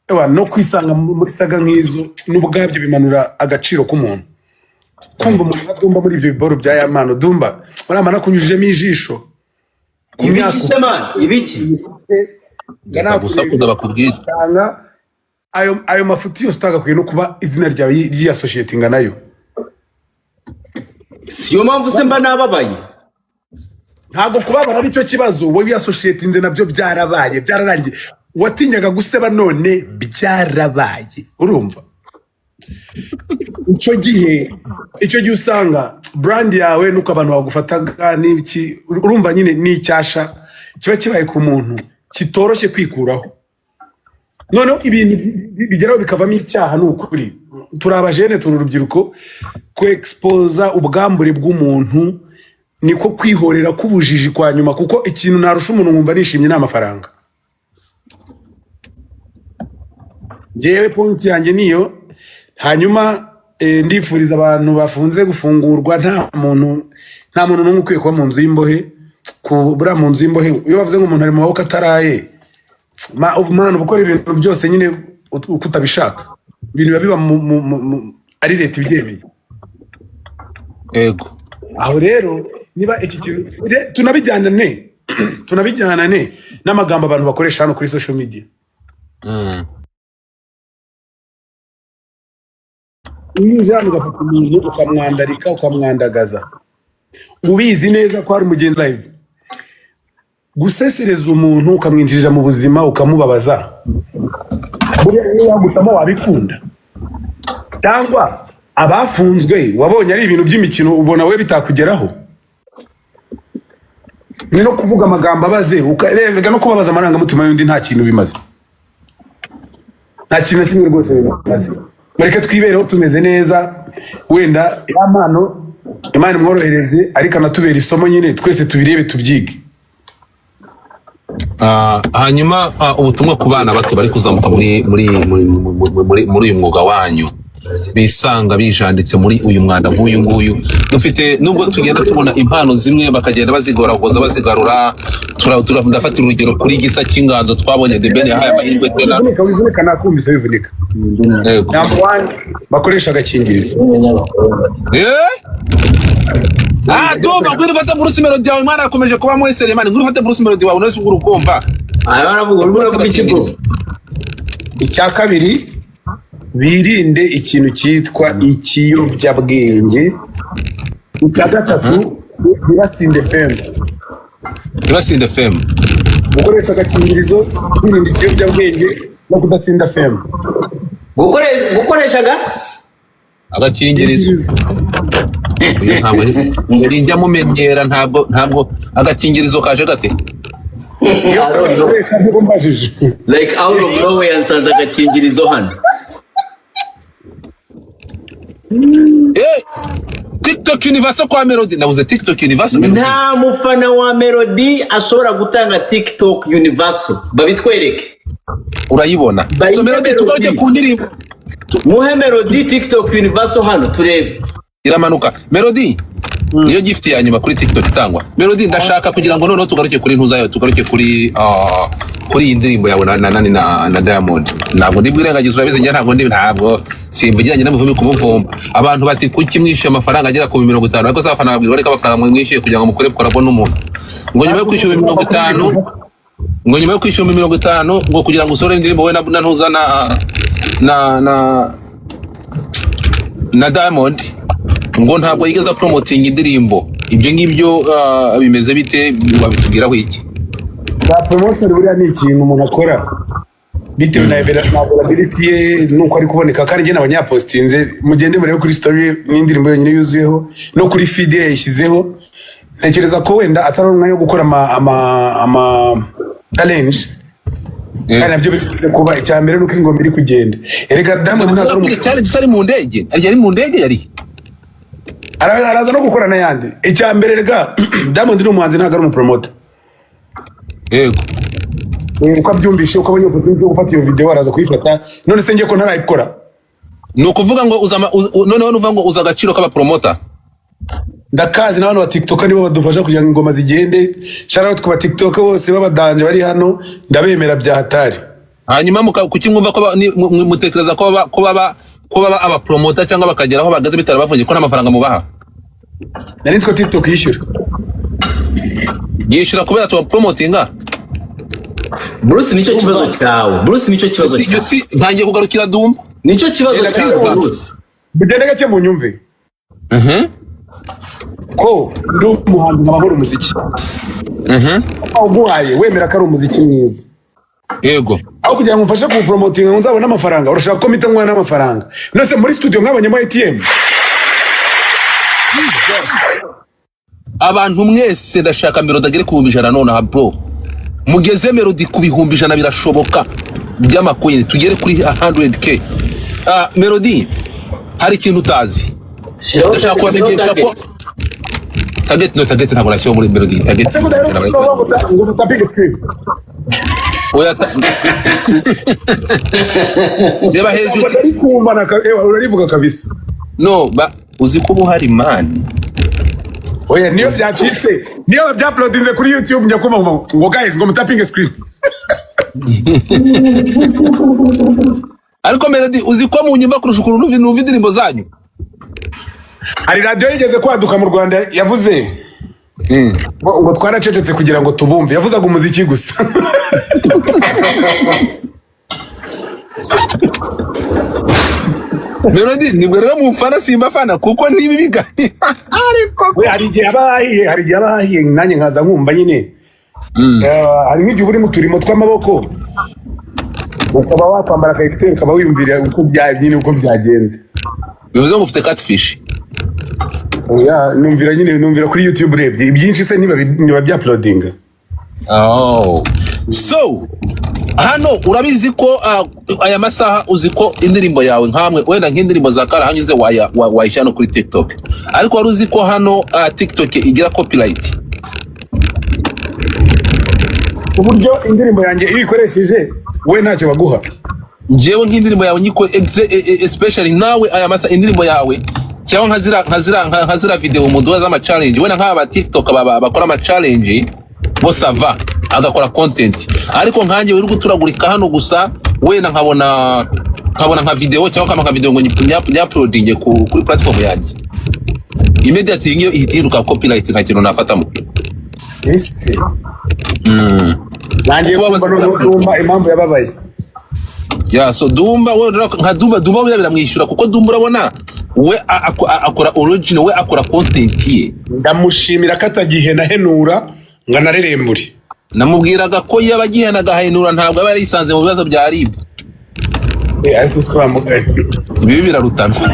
Ewa, no kwisanga muri saga nk'izo n'ubwabyo bimanura agaciro k'umuntu. Kumva umuntu nka Dumba muri ibyo biboro bya Yamano, Dumba uriya nakunyujijemo ijisho ku Ibiki myaka se man, ibiki? Reka gusakuza bakubwire. Usanga ayo mafuti yose utagakwiye no kuba izina ryawe ryiyasoshiyetinga nayo. Siyo mpamvu se mba nababaye. Ntabwo kubabara aricyo kibazo. Wowe wiyasoshiyetinze nabyo, byarabaye, byararangiye. Watinyaga guseba, none byarabaye. Urumva icyo gihe usanga brand yawe nuko abantu bagufataga n'iki, urumva nyine ni icyasha kiba kibaye ku muntu kitoroshye kwikuraho. Noneho ibintu bigeraho bikavamo icyaha. Ni ukuri, turi abajene, turi urubyiruko. Kwexpoza ubwambure bw'umuntu niko kwihorera k'ubujiji kwa nyuma, kuko ikintu narusha umuntu nkumva nishimye ni amafaranga. Njyewe point yanjye niyo. Hanyuma ndifuriza abantu bafunze gufungurwa. Nta muntu n'umwe ukwiye kuba mu nzu y'imbohe. Kubura mu nzu y'imbohe, iyo bavuze ngo umuntu ari mu maboko ataraye, man, uba ukora ibintu byose nyine uko utabishaka. Ibintu biba biba ari leta ibyemeye. Yego. Aho rero niba iki kintu tunabijyanane n'amagambo abantu bakoresha hano kuri social media. Iyo uje hano ugafata umuntu ukamwandarika, ukamwandagaza, ubizi neza ko hari umugenzi live, gusesereza umuntu ukamwinjirira mu buzima, ukamubabaza, buriya iyo wagutamo wabikunda? Cyangwa abafunzwe wabonye ari ibintu by'imikino, ubona we bitakugeraho? Ni no kuvuga amagambo abaze, ukarega no kubabaza amarangamutima y'undi, nta kintu bimaze, nta kintu na kimwe rwose bimaze. Mureke twibereho tumeze neza. Wenda ya mpano Imana imworohereze, ariko anatubera isomo nyine, twese tubirebe, tubyige. Hanyuma ubutumwa ku bana bato bari kuzamuka muri uyu mwuga wanyu. Bisanga bijanditse muri uyu mwanda nk'uyu nguyu dufite, nubwo tugenda tubona impano zimwe bakagenda bazigoragoza bazigarura. Ndafata urugero kuri Gisa cy'Inganzo, twabonye The Ben yahaye amahirwe Tena. Wivunika, wivunika, nakumvise, wivunika. Yego. Number one, bakoresha agakingirizo. Eh? Ah, Dumba, ngwino ufate Bruce Melody yawe. Mwana yakomeje kuba muri Selemani. Ngwino ufate Bruce Melody wawe, unese urukumva. Aya baravuga, urimo uravuga iki, bro? Icya kabiri, birinde ikintu cyitwa ikiyobyabwenge. Icya gatatu, ntibasinde fame. Ntibasinde fame. Gukoresha agakingirizo, kwirinda ikiyobyabwenge no kudasinda fame. Gukoreshaga Agakingirizo. Uyu ntabwo sinjya mumenyera, ntabwo agakingirizo kaje gate. Iyo se gakoresha, ntabwo mbajije. Like, out of nowhere nsanze agakingirizo hano. Eh, TikTok Universal kwa Melody, nabuze TikTok Universal Melody. Nta mufana wa Melody ashobora gutanga TikTok Universal, babitwereke. Urayibona. Bayite So Melody, Melody. tugaruke ku ndirimbo. Muhe Melody TikTok Universal hano turebe. Iramanuka Melody, niyo gift ya nyuma kuri TikTok itangwa. Melody, ndashaka kugira ngo noneho tugaruke kuri ntuzayo, tugaruke kuri iyi ndirimbo yawe na Diamond. Ntabwo ndi bwirengagiza, urabizi, njye ntabwo simvugiranye n'amuvumi kumuvumba. Abantu bati: "Kuki mwishyuye amafaranga agera ku 50?" Ariko se abafana babwirwa reka amafaranga mwishyuye kugira ngo mukore collabo n'umuntu, ngo nyuma yo kwishyura 50, ngo nyuma yo kwishyura 50, ngo kugira ngo usore indirimbo we na ntuza na Diamond, ngo ntabwo yigeze promoting indirimbo. Ibyo ngibyo bimeze bite? Wabitubwiraho iki? Bwa promotion buriya ni ikintu umuntu akora bitewe na availability ye nuko ari kuboneka. Kandi njye n'abanyapostinze, mugende murebe kuri story n'indirimbo yonyine yuzuyeho, no kuri feed ye yayishyizeho. Ntekereza ko wenda atari umwanya wo gukora ama challenge, kandi nabyo bikunze kuba. Icya mbere nuko ingoma iri kugenda. Erega Diamond ntabwo ari Umuntu challenge ari mu ndege, yari mu ndege yari. Araza no gukora n'ayandi. Icya mbere rega, Diamond ni umuhanzi, ntabwo ari umupromoter. Uko abyumvishe, uko abonye opportunity yo gufata iyo video, araza kuyifata. None se njye ko ntarayikora? Ni ukuvuga ngo noneho nuvuga ngo uza agaciro k'abapromota. Ndakazi, n'abantu ba TikTok nibo badufasha kugira ngo ingoma zigende. Shout out ku ba TikTok bose b'abadanje bari hano, ndabemera bya hatari. Hanyuma kuki mwumva ko mutekereza ko baba abapromota cyangwa bakagera aho bageze bitarabavuye ko nta mafaranga mubaha? Nari nzi ko TikTok yishyura. Yishyura kubera tubapromotinga. Bruce, nicyo kibazo cyawe. Bruce, nicyo kibazo Iyo cyawe. Si ntangiye kugarukira Dumba. Nicyo kibazo Genda cyawe, gake. Bruce. Mugende gake mu nyumve ko ndi umuhanzi nkaba nkora umuziki. Uguhaye wemera ko ari umuziki mwiza, aho kugira ngo umfashe kuwupromotinga ngo nzabone amafaranga, urashaka ko mpita nkwana n'amafaranga. None muri studio nkabonyemo ATM? Abantu mwese, ndashaka Melody agere ku 100,000 nonaha, bro. Mugeze Melody ku 100,000, birashoboka, by'amakoyini, tugere kuri 100K. Ah, Melody, hari ikintu utazi. Shyiraho Ndashaka target, shyiraho kubamenyesha ko target. Target, no target ntabwo nashyiraho muri Melody target. Ese mudaheruka ngo mutapinge screen? Oya, reba hejuru. Ntabwo ari kumva ewa, urarivuga kabisa. No ba uzi ko uba uhari, man. Oya, niyo byacitse, niyo byauploadinze kuri YouTube, njya kumva ngo "Guys, ngo mutapinge screen." Ariko Melody, uzi ko munyumva kurusha ukuntu numva indirimbo zanyu? Hari radiyo yigeze kwaduka mu Rwanda yavuze ngo twaracecetse kugira ngo tubumve. Yavuzaga umuziki gusa. Melody, nibwo rero mumfana, simbafana kuko niba ibiganiro ariko We, hari igihe haba hahiye, hari igihe haba hahiye, nanjye nkaza nkumva nyine. Hari nk'igihe uba uri mu turimo tw'amaboko, ukaba wakwambara aka écouteur, ukaba wiyumvira uko bya nyine uko byagenze. Bivuze ngo ufite catfish? Oya, numvira nyine, numvira kuri YouTube. Urebye ibyinshi se niba byauploadinga. Oh. So hano urabizi ko aya masaha, uzi ko indirimbo yawe nkamwe wenda nk'indirimbo za Karahanyuze wayishyira no kuri TikTok, ariko wari uzi ko hano TikTok igira copyright? Uburyo indirimbo yanjye iyo uyikoresheje we ntacyo baguha. Njyewe nk'indirimbo yawe nyiko especially nawe aya masa, indirimbo yawe cyangwa nka zira video muduha z'ama challenge, wenda nk'aba TikTok bakora ama challenge bo, ça va, agakora content. Ariko nkanjye uri guturagurika hano gusa, wenda nkabona nka video cyangwa kama nka video ngo nyauploadinge kuri platform yanjye, immediately ngiyo ihita ihinduka copyright, nta kintu nafatamo. Ese nangiye Kuba kumva noneho Dumba impamvu yababaye. Ya, so Dumba we nka Dumba we biramwishyura, kuko Dumba urabona we akora original, we akora content ye. Ndamushimira ko atagihenahenura ngo anarerembure. Namubwiraga ko yaba agihena agahenura, ntabwo aba yarisanze mu bibazo bya RIB. Eh, ariko si wa mugani. Ibibi birarutanwa,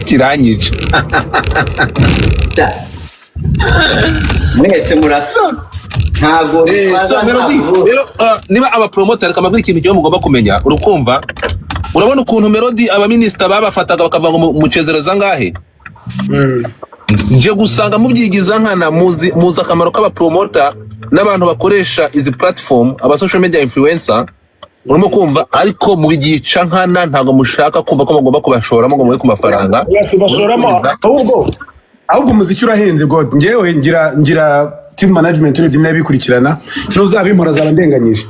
kiranyica. Da. Mwese murasa, ntabwo Eh, so Melody rero, niba abapromoter, reka mbabwire ikintu kimwe mugomba kumenya. Urukumva, urabona ukuntu Melody abaminisita babafataga bakavuga ngo mucezereza angahe? Nje gusanga mubyigiza nkana. Muzi akamaro k'abapromota n'abantu bakoresha izi platform, aba social media influencer, urimo kumva? Ariko mubigica nkana, ntabwo mushaka kumva ko mugomba kubashoramo ngo mube ku mafaranga. Oya, tubashoramo. Ahubwo umuziki urahenze god. Njyewe ngira team management, urebye n'abikurikirana, nuzabimpora azaba ndenganyije.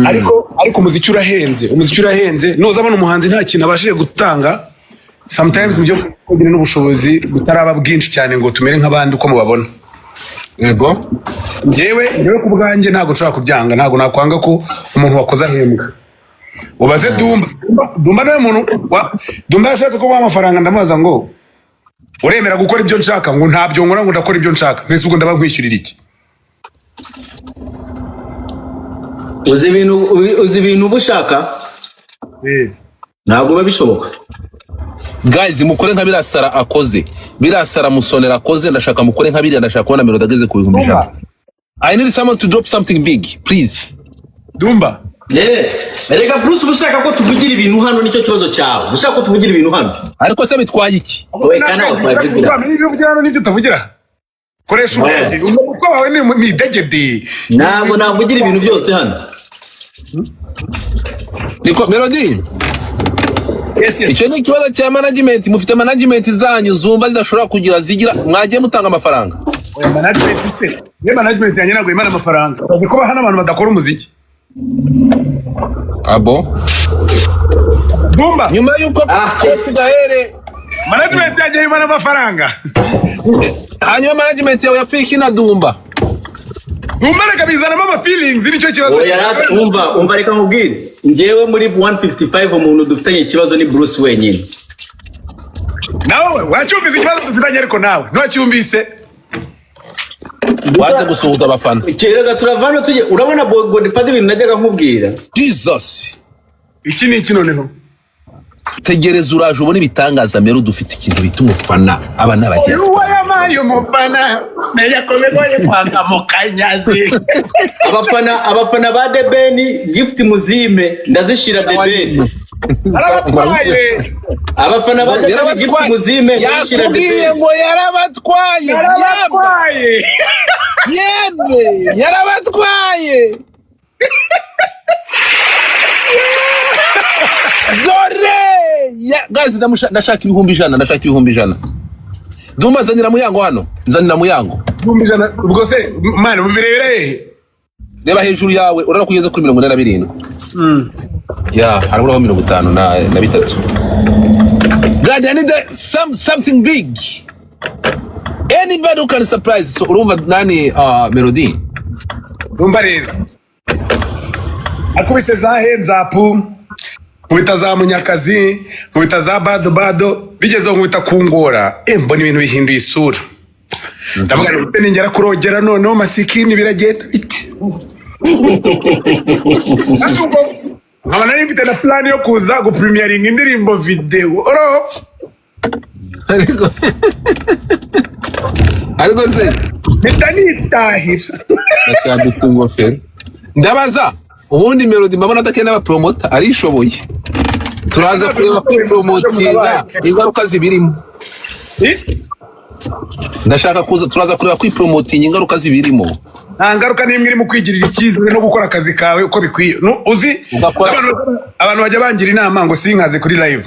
Ariko umuziki urahenze, umuziki urahenze. Nuzabona umuhanzi nta kintu abashije gutanga, sometimes mu byo kugira n'ubushobozi butaraba bwinshi cyane ngo tumere nk'abandi uko mubabona. Yego. Njyewe ku bwanjye ntabwo nshobora kubyanga, ntabwo nakwanga ko umuntu wakoze ahembwa. Ubaze Dumba. Dumba niwe muntu Dumba yashatse ko amafaranga, ndamubaza ngo uremera gukora ibyo nshaka? Ngo ntabyo nkora, ngo ndakora ibyo nshaka. Mbese ubwo ndaba nkwishyurira iki? Uzi ibintu uba ushaka, ntabwo biba bishoboka. Guys, mukore nka birasara akoze, birasara musonera akoze. Ndashaka mukore nka biriya, ndashaka kubona Melody ageze ku 100,000. I need someone to drop something big, please. Dumba. Eh, erega Bruce, uba ushaka ko tuvugira ibintu hano, nicyo kibazo cyawe. Uba ushaka ko tuvugira ibintu hano. Ariko se bitwaye iki? Oye, kandi ntabwo twabivugira. Ibyo uvugira hano n'ibyo utavugira, koresha ubwenge, umutwe wawe ni idegede. Ntabwo navugira ibintu byose hano. Niko Melody. Yes. Icyo ni ikibazo cya management. Mufite management zanyu zumva zidashobora kugira zigira, mwagiye mutanga amafaranga. Oya, management se, niyo management yanjye ntabwo imana amafaranga, bazi ko hano abantu badakora umuziki. Abo. Dumba. Nyuma y'uko Ah. gahere. Management yanjye imana amafaranga. Hanyuma management yawe yapfuye iki na Dumba? Dumba reka bizanamo ama feelings, nicyo kibazo. Oya, umva, reka nkubwire. Njyewe muri 155 umuntu dufitanye ikibazo ni Bruce wenyine. Nawe wacyumvise ikibazo dufitanye, ariko nawe ntiwacyumvise. Waze gusuhuza abafana. Kerega turava hano tujye, urabona Godfather, ibintu najyaga nkubwira. Jesus. Iki ni iki noneho? Tegereza, uraje ubone ibitangaza. Melody ufite ikintu bita umufana, aba ni abagenzi. Uyu wayabaye umufana, menya ko bigoye kwanga mu kanyazi. Abafana ba The Ben, gift muzime, ndazishira The Ben. Arabatwaye. Abafana ba The Ben, gift muzime, ndazishira The Yakubwiye Ben. ngo yarabatwaye. Arabatwaye. Yemwe, yarabatwaye. Dore guys, ndashaka 100,000, ndashaka 100,000. Dumba, nzanira Muyango hano, nzanira Muyango. 100,000, ubwo se mani mubirebera hehe? Reba hejuru yawe, urabona ko ugeze kuri 47. Ya, haraburaho 53. God, I need something big, anybody who can surprise. So urumva nani, Melody. Dumba rero akubise za henzapu, nkubita za Munyakazi, nkubita za Bado Bado, bigezeho nkubita kungora, mbona ibintu bihinduye isura. Ndavuga nti "Ese ningera kurogera noneho masikini biragenda bite?" Kandi ubwo nkaba nari mfite na plan yo kuza gupremieringa indirimbo video oro. Ariko se Mpita nitahira. Ndacyagutse ingofero. Ndabaza ubundi Melody, mbabona adakeneye abapromota, arishoboye. Turaza kureba kwipromotinga ingaruka zibirimo. Eh? Ndashaka kuza, turaza kureba kwipromotinga ingaruka zibirimo. Nta ngaruka n'imwe iri mu kwigirira icyizere no gukora akazi kawe uko bikwiye. Uzi Ugakora. abantu bajya bangira inama ngo sinkaze kuri live,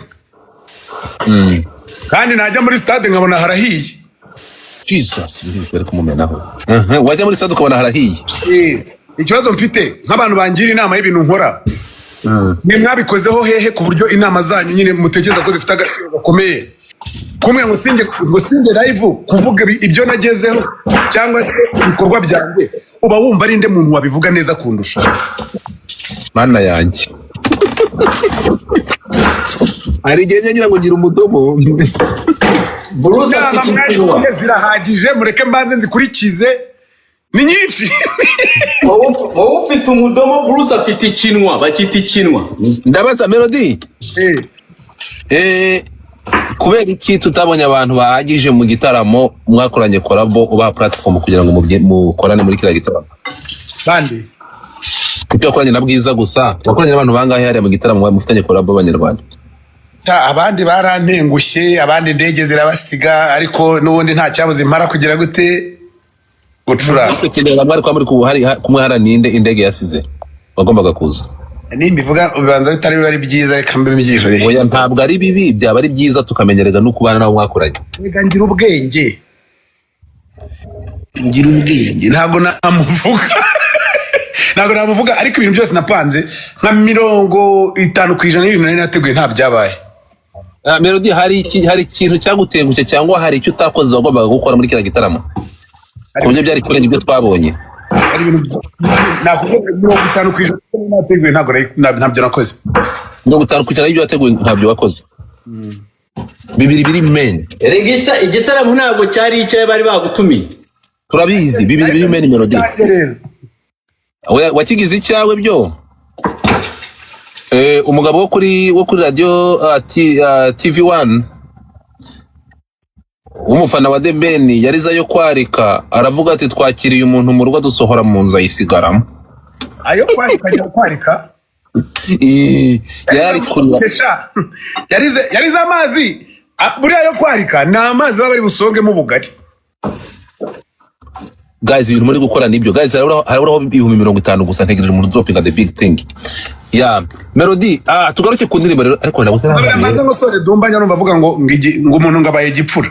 kandi najya muri stade nkabona harahiye. Jesus, bari kumumenaho. Wajya muri stade ukabona harahiye. Ikibazo mfite nk'abantu bangira inama y'ibintu nkora, mwe mwabikozeho hehe ku buryo inama zanyu nyine mutekereza ko zifite agaciro gakomeye kumwe ngo singe live kuvuga ibyo nagezeho cyangwa se ibikorwa byanjye, uba wumva ari nde muntu wabivuga neza kundusha? Mana yanjye, hari igihe njya ngira ngo ngira umudomo. Bruce Inama afite ikinwa. mwarimu zirahagije, mureke mbanze nzikurikize, ni nyinshi. Wowe ufite umudomo, Bruce afite ikinwa, bakita ikinwa. Ndabaza Melody. Kubera iki tutabonye abantu bahagije mu gitaramo mwakoranye collabo, ubaha platform kugira ngo mukorane muri kiriya gitaramo? Kandi Kuko wakoranye na Bwiza gusa, wakoranye n'abantu bangahe hariya mu gitaramo mufitanye collabo b'Abanyarwanda? Ta, abandi barantengushye, abandi indege zirabasiga, ariko n'ubundi nta cyabuze impara kugira gute gucuranga. Ukenera mwari kwa muri hari kumwe hara, ninde indege yasize wagombaga kuza? Nimbivuga ubanza bitari biba ari byiza, reka mbe mbyihoreye. Oya, ntabwo ari bibi, byaba ari byiza tukamenyereza no kubana n'abo mwakoranye. Reka ngira ubwenge, ngira ubwenge, ntabwo namuvuga, ntabwo namuvuga, ariko ibintu byose napanze nka 50% y'ibintu nari nateguye nta byabaye. Ah, Melody, hari ikintu cyagutengushye cyangwa hari icyo utakoze wagombaga gukora muri kiriya gitaramo ku buryo byari kurenga ibyo twabonye? Hari ibintu nakubwira, 50% nateguye ntabwo ntabyo nakoze. 50% y'ibyo wateguye ntabyo wakoze, bibiri biri main. Regista, igitaramo ntabwo cyari icyawe, bari bagutumiye. Turabizi, bibiri biri main, Melody. Nanjye rero Oya, wakigize icyawe byo. Umugabo wo kuri radio TV 1 w'umufana wa The Ben yarize ayo kwarika, aravuga ati: "Twakiriye umuntu mu rugo, dusohora mu nzu ayisigaramo." Ayo kwarika, ajya kwarika. Yari kurira. Kesha, yarize amazi. Ah, buriya yo kwarika ni amazi baba bari busongemo ubugari. Guys, ibintu muri gukora nibyo. Guys, haraburaho 50,000 gusa. Ntegereje umuntu udropinga the big thing ya Melody. Ah, tugaruke ku ndirimbo rero, ariko nabuze. Maze musore Dumba, nyarumva avuga ngo umuntu ngo abaye igipfura.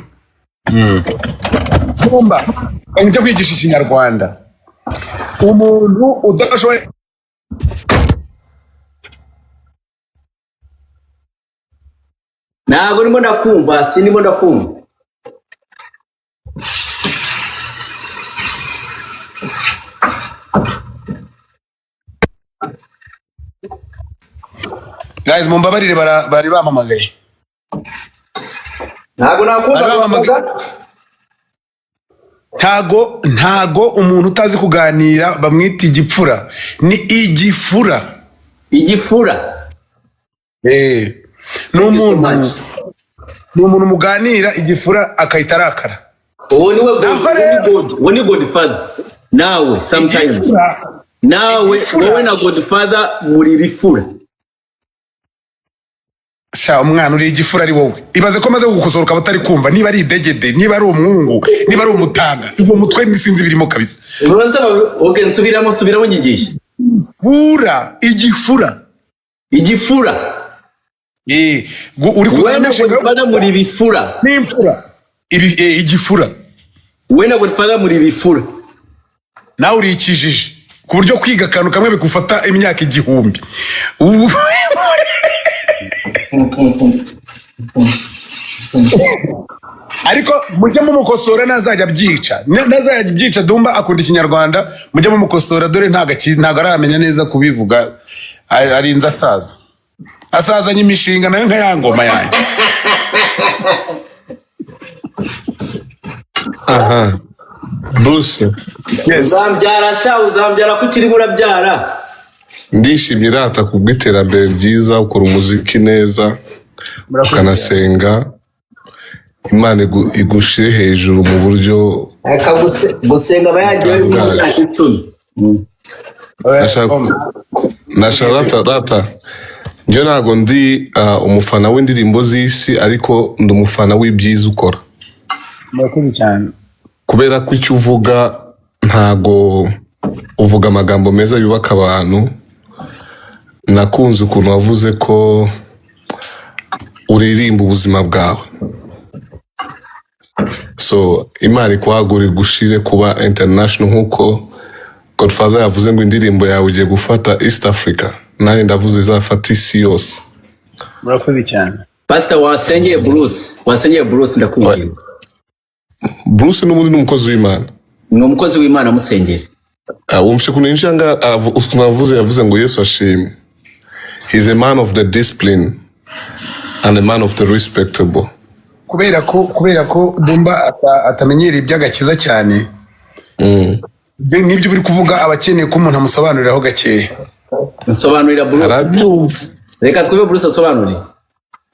Dumba, njya kwigisha Ikinyarwanda, umuntu udashoboye Ntabwo ndimo ndakumva, sindimo ndakumva. Guys, mumbabarire, bari bampamagaye. Ntabwo nakumva. Bari bampamagaye. Ntago umuntu utazi kuganira bamwita igipfura, ni igifura. Igifura. Ni Thank you so umuntu much. ni umuntu muganira igifura akahita arakara. Uwo ni we God. Naho Uwo ni rero God, uwo ni Godfather nawe sometimes. Igifura Nawe igifura wowe na Godfather muri bifura. Sha umwana, uri igifura ari wowe. Ibaze ko maze kugukosora ukaba utari kumva, niba ari idegede, niba ari umwungu, niba ari umutanga, uwo mutwe sinzi birimo kabisa. Okay, nsubiramo, nsubiramo, nyigisha. Fura, igifura. Igifura. Uri Wowe kuzana na imishinga Godfather muri bifura. n'imfura. Igifura. Wowe na Godfather muri bifura. Nawe uri ikijiji ku buryo kwiga akantu kamwe bigufata imyaka 1000. Ariko mujye mumukosora, ntazajya abyica. Ntazajya abyica. Dumba akunda Ikinyarwanda, mujye mumukosora, dore ntabwo aramenya neza kubivuga. Arinze asaza, asazanye imishinga nayo nka ya ngoma yanjye. Aha Bruce. Yes. Uzambyara sha, uzambyara ko ukirimo urabyara. Ndishimye rata kubw'iterambere ryiza, ukora umuziki neza, Murakoze cyane. ukanasenga. Imana igushire hejuru mu buryo Reka gusenga aba yagiyeyo mu butangaje. myaka 10. Nashaka rata, njye ntabwo ndi umufana w'indirimbo z'isi, ariko ndi umufana w'ibyiza ukora. Murakoze cyane. Kubera ko icyo uvuga ntago Uvuga amagambo meza yubaka abantu. Nakunze ukuntu wavuze ko uririmba ubuzima bwawe. So Imana ikuhagure, igushire kuba international, nk'uko Godfather yavuze ngo indirimbo yawe ugiye gufata East Africa, nanjye ndavuze izafata isi yose. Murakoze cyane. Pastor, wasengeye Bruce, wasengeye Bruce, ndakubwira. Bruce n'ubundi ni umukozi w'Imana. Ni umukozi w'Imana, musengere. Ah, wumvishe ukuntu yinjiye nga ukuntu yavuze ngo Yesu ashimwe. He's a man of the discipline and a man of the respectable. Kubera ko Dumba atamenyereye iby'agakiza cyane, ibyo nibyo uri kuvuga, aba akeneye ko umuntu amusobanuriraho gakeya. Nsobanurira, Bruce. Arabyumva. Reka twebe Bruce asobanure.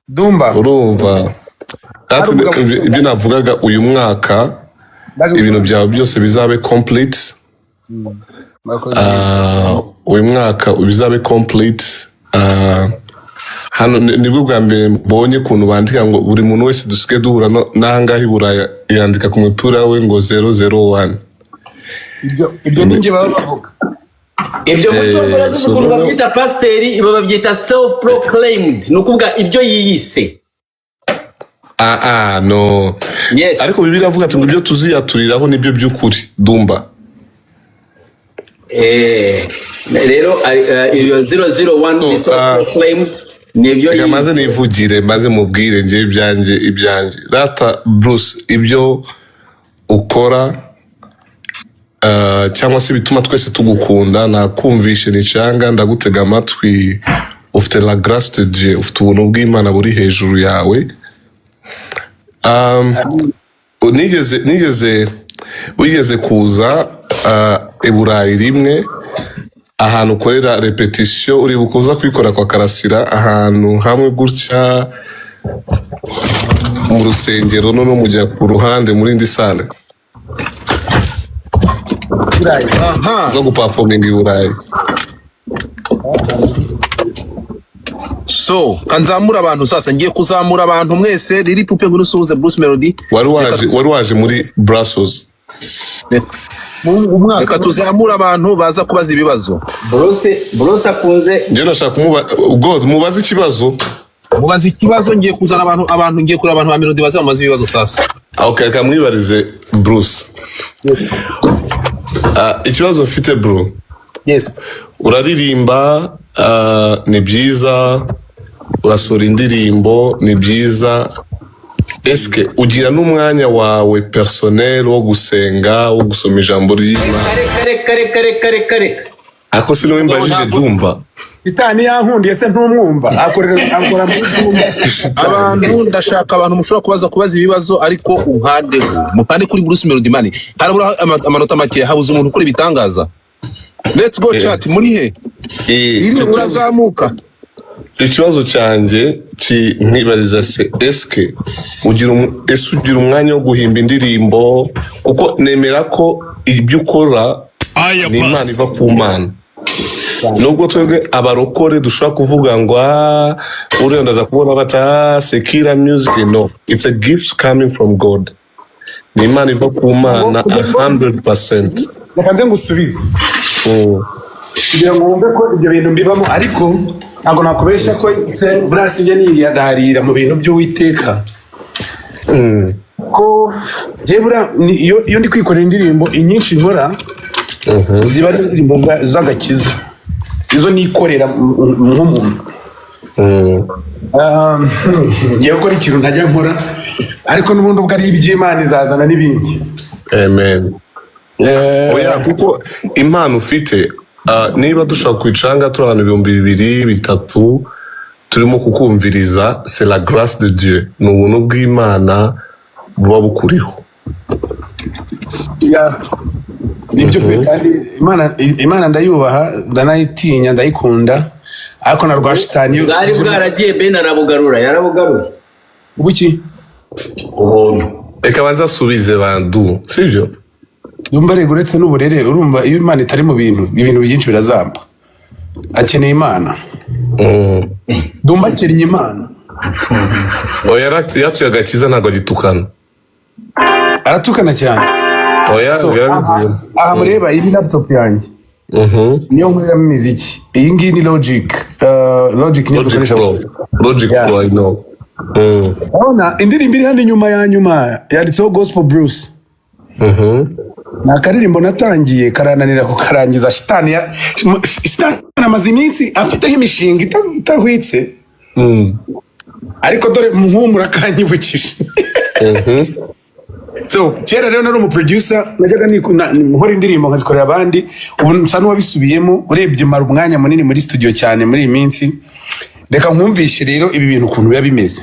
Dumba. Urumva. Ati, Hari umugabo- ibyo navugaga, uyu mwaka Ndaje. ibintu byawe byose bizabe complete. Murakoze. Ah, uyu mwaka bizabe complete. Ah, hano nibwo bwa mbere mbonye ukuntu bandika ngo buri muntu wese dusigaye duhura n'ahangaha i Buraya yandika ku mupira we ngo 001. Ibyo ni njye baba bavuga. Ibyo mu cyongereza So ukuntu noneho- babyita, pasiteri, babyita self proclaimed, ni ukuvuga ibyo yiyise. Ah ah, no. Yes. Ariko Bibiliya iravuga ati ngo ibyo tuziyaturiraho nibyo by'ukuri, Dumba. Rero iyo 001 ni So, self proclaimed, ni ibyo Reka maze yiyise. nivugire, maze mubwire njye ibyanjye. Rata Bruce, ibyo ukora cyangwa se bituma twese tugukunda, nakumvishe nicanga ndagutega amatwi, ufite la grâce de Dieu, ufite ubuntu bw'Imana buri hejuru yawe. Nigeze wigeze kuza i Burayi rimwe, ahantu ukorera répétition, uribuka uza kuyikora kwa Karasira, ahantu hamwe gutya mu rusengero, noneho mujya ku ruhande muri indi salle? Burayi? Aha. Zo guperforminga i Burayi. So kanzamura abantu sasa, ngiye kuzamura abantu mwese. Riri pupe, ngwino usuhuze Bruce Melody. Wari waje, wari waje muri Brussels. Umwaka. Reka tuzamure abantu baza kubaza ibibazo. Bruce akunze. Njyewe nashaka kumuba God mubaze ikibazo. Mubaza ikibazo. Ngiye kuzana abantu, ngiye kureba abantu ba Melody baza bamubaza ibibazo sasa. Okay, reka mwibarize Bruce. Ah, ikibazo mfite, bro. Yes. Uraririmba, ni byiza, urasohora indirimbo, ni byiza. Eske ugira n'umwanya wawe personnel wo gusenga, wo gusoma ijambo ry'Imana? Reka, reka, reka, reka, reka. Ako si niwe mbajije, Dumba. Shitani yankundiye se, ntumwumva akorera, akora muri Dumba. Abantu, ndashaka abantu mushobora kubaza ibibazo, ariko unkandeho, mukande kuri Bruce Melody. Man, harabura amanota make, habuze umuntu ukora ibitangaza. Let's go, chat, muri he? Iri urazamuka. Ikibazo cyanjye nkibariza se, eske ugira ese ugira umwanya wo guhimba indirimbo? Kuko nemera ko ibyo ukora Aya ni Imana pasi. iva ku Mana, nubwo twebwe abarokore dushobora kuvuga ngo ah, uriya ndaza kubona bati ah, secular music. No, it's a gift coming from God, ni Imana iva ku Mana 100%. Reka nze ngusubize kugira ngo wumve ko ibyo bintu mbibamo, ariko ntabwo nakubeshya ko se buriya sinjya niyararira mu bintu by'Uwiteka, ko njyewe buriya iyo ndi kwikorera indirimbo, inyinshi nkora ziba ari indirimbo z'agakiza, izo nikorera nk'umuntu. Ngiye gukora ikintu ntajya nkora, ariko n'ubundi ubwo ari iby'Imana, izazana n'ibindi. Amen. Oya, kuko impano ufite, niba dushobora kwicanga turi abantu 2000, 3000 turimo kukumviriza, c'est la grâce de Dieu, ni ubuntu bw'Imana buba bukuriho. Yeah. Nibyo pe, kandi Imana ndayubaha, ndanayitinya, ndayikunda, ariko na rwa shitani iyo- Bwari bwaragiye, Ben arabugarura, yarabugaruye. Buki? Ubuntu. Reka banze asubize bandu, sibyo? Ndumva rego, uretse n'uburere, urumva iyo Imana itari mu bintu, ibintu byinshi birazamba. Akeneye Imana. Ndumva akeneye Imana. Oya, yatuye agakiza, ntabwo agitukana. Aratukana cyane. Oya, So, aha, yarabivuye. aha mureba iyi ni laptop yanjye, niyo nkoreramo imiziki. Iyi ngiyi ni Logic, Logic niyo Logic dukoresha. Pro, Logic Pro, I know. Urabona indirimbo iri hano inyuma ya nyuma yanditseho Gospel Bruce. Ni akaririmbo natangiye karananira kukarangiza. Shitani shitani amaze iminsi afiteho imishinga itahwitse, ariko dore nk'ubu murakanyibukije. So kera rero nari umuproducer, najyaga nkora indirimbo nkazikorera abandi. Ubu nsa n'uwabisubiyemo. Urebye mara umwanya munini muri studio cyane muri iyi minsi. Reka nkumvishe rero ibi bintu ukuntu biba bimeze.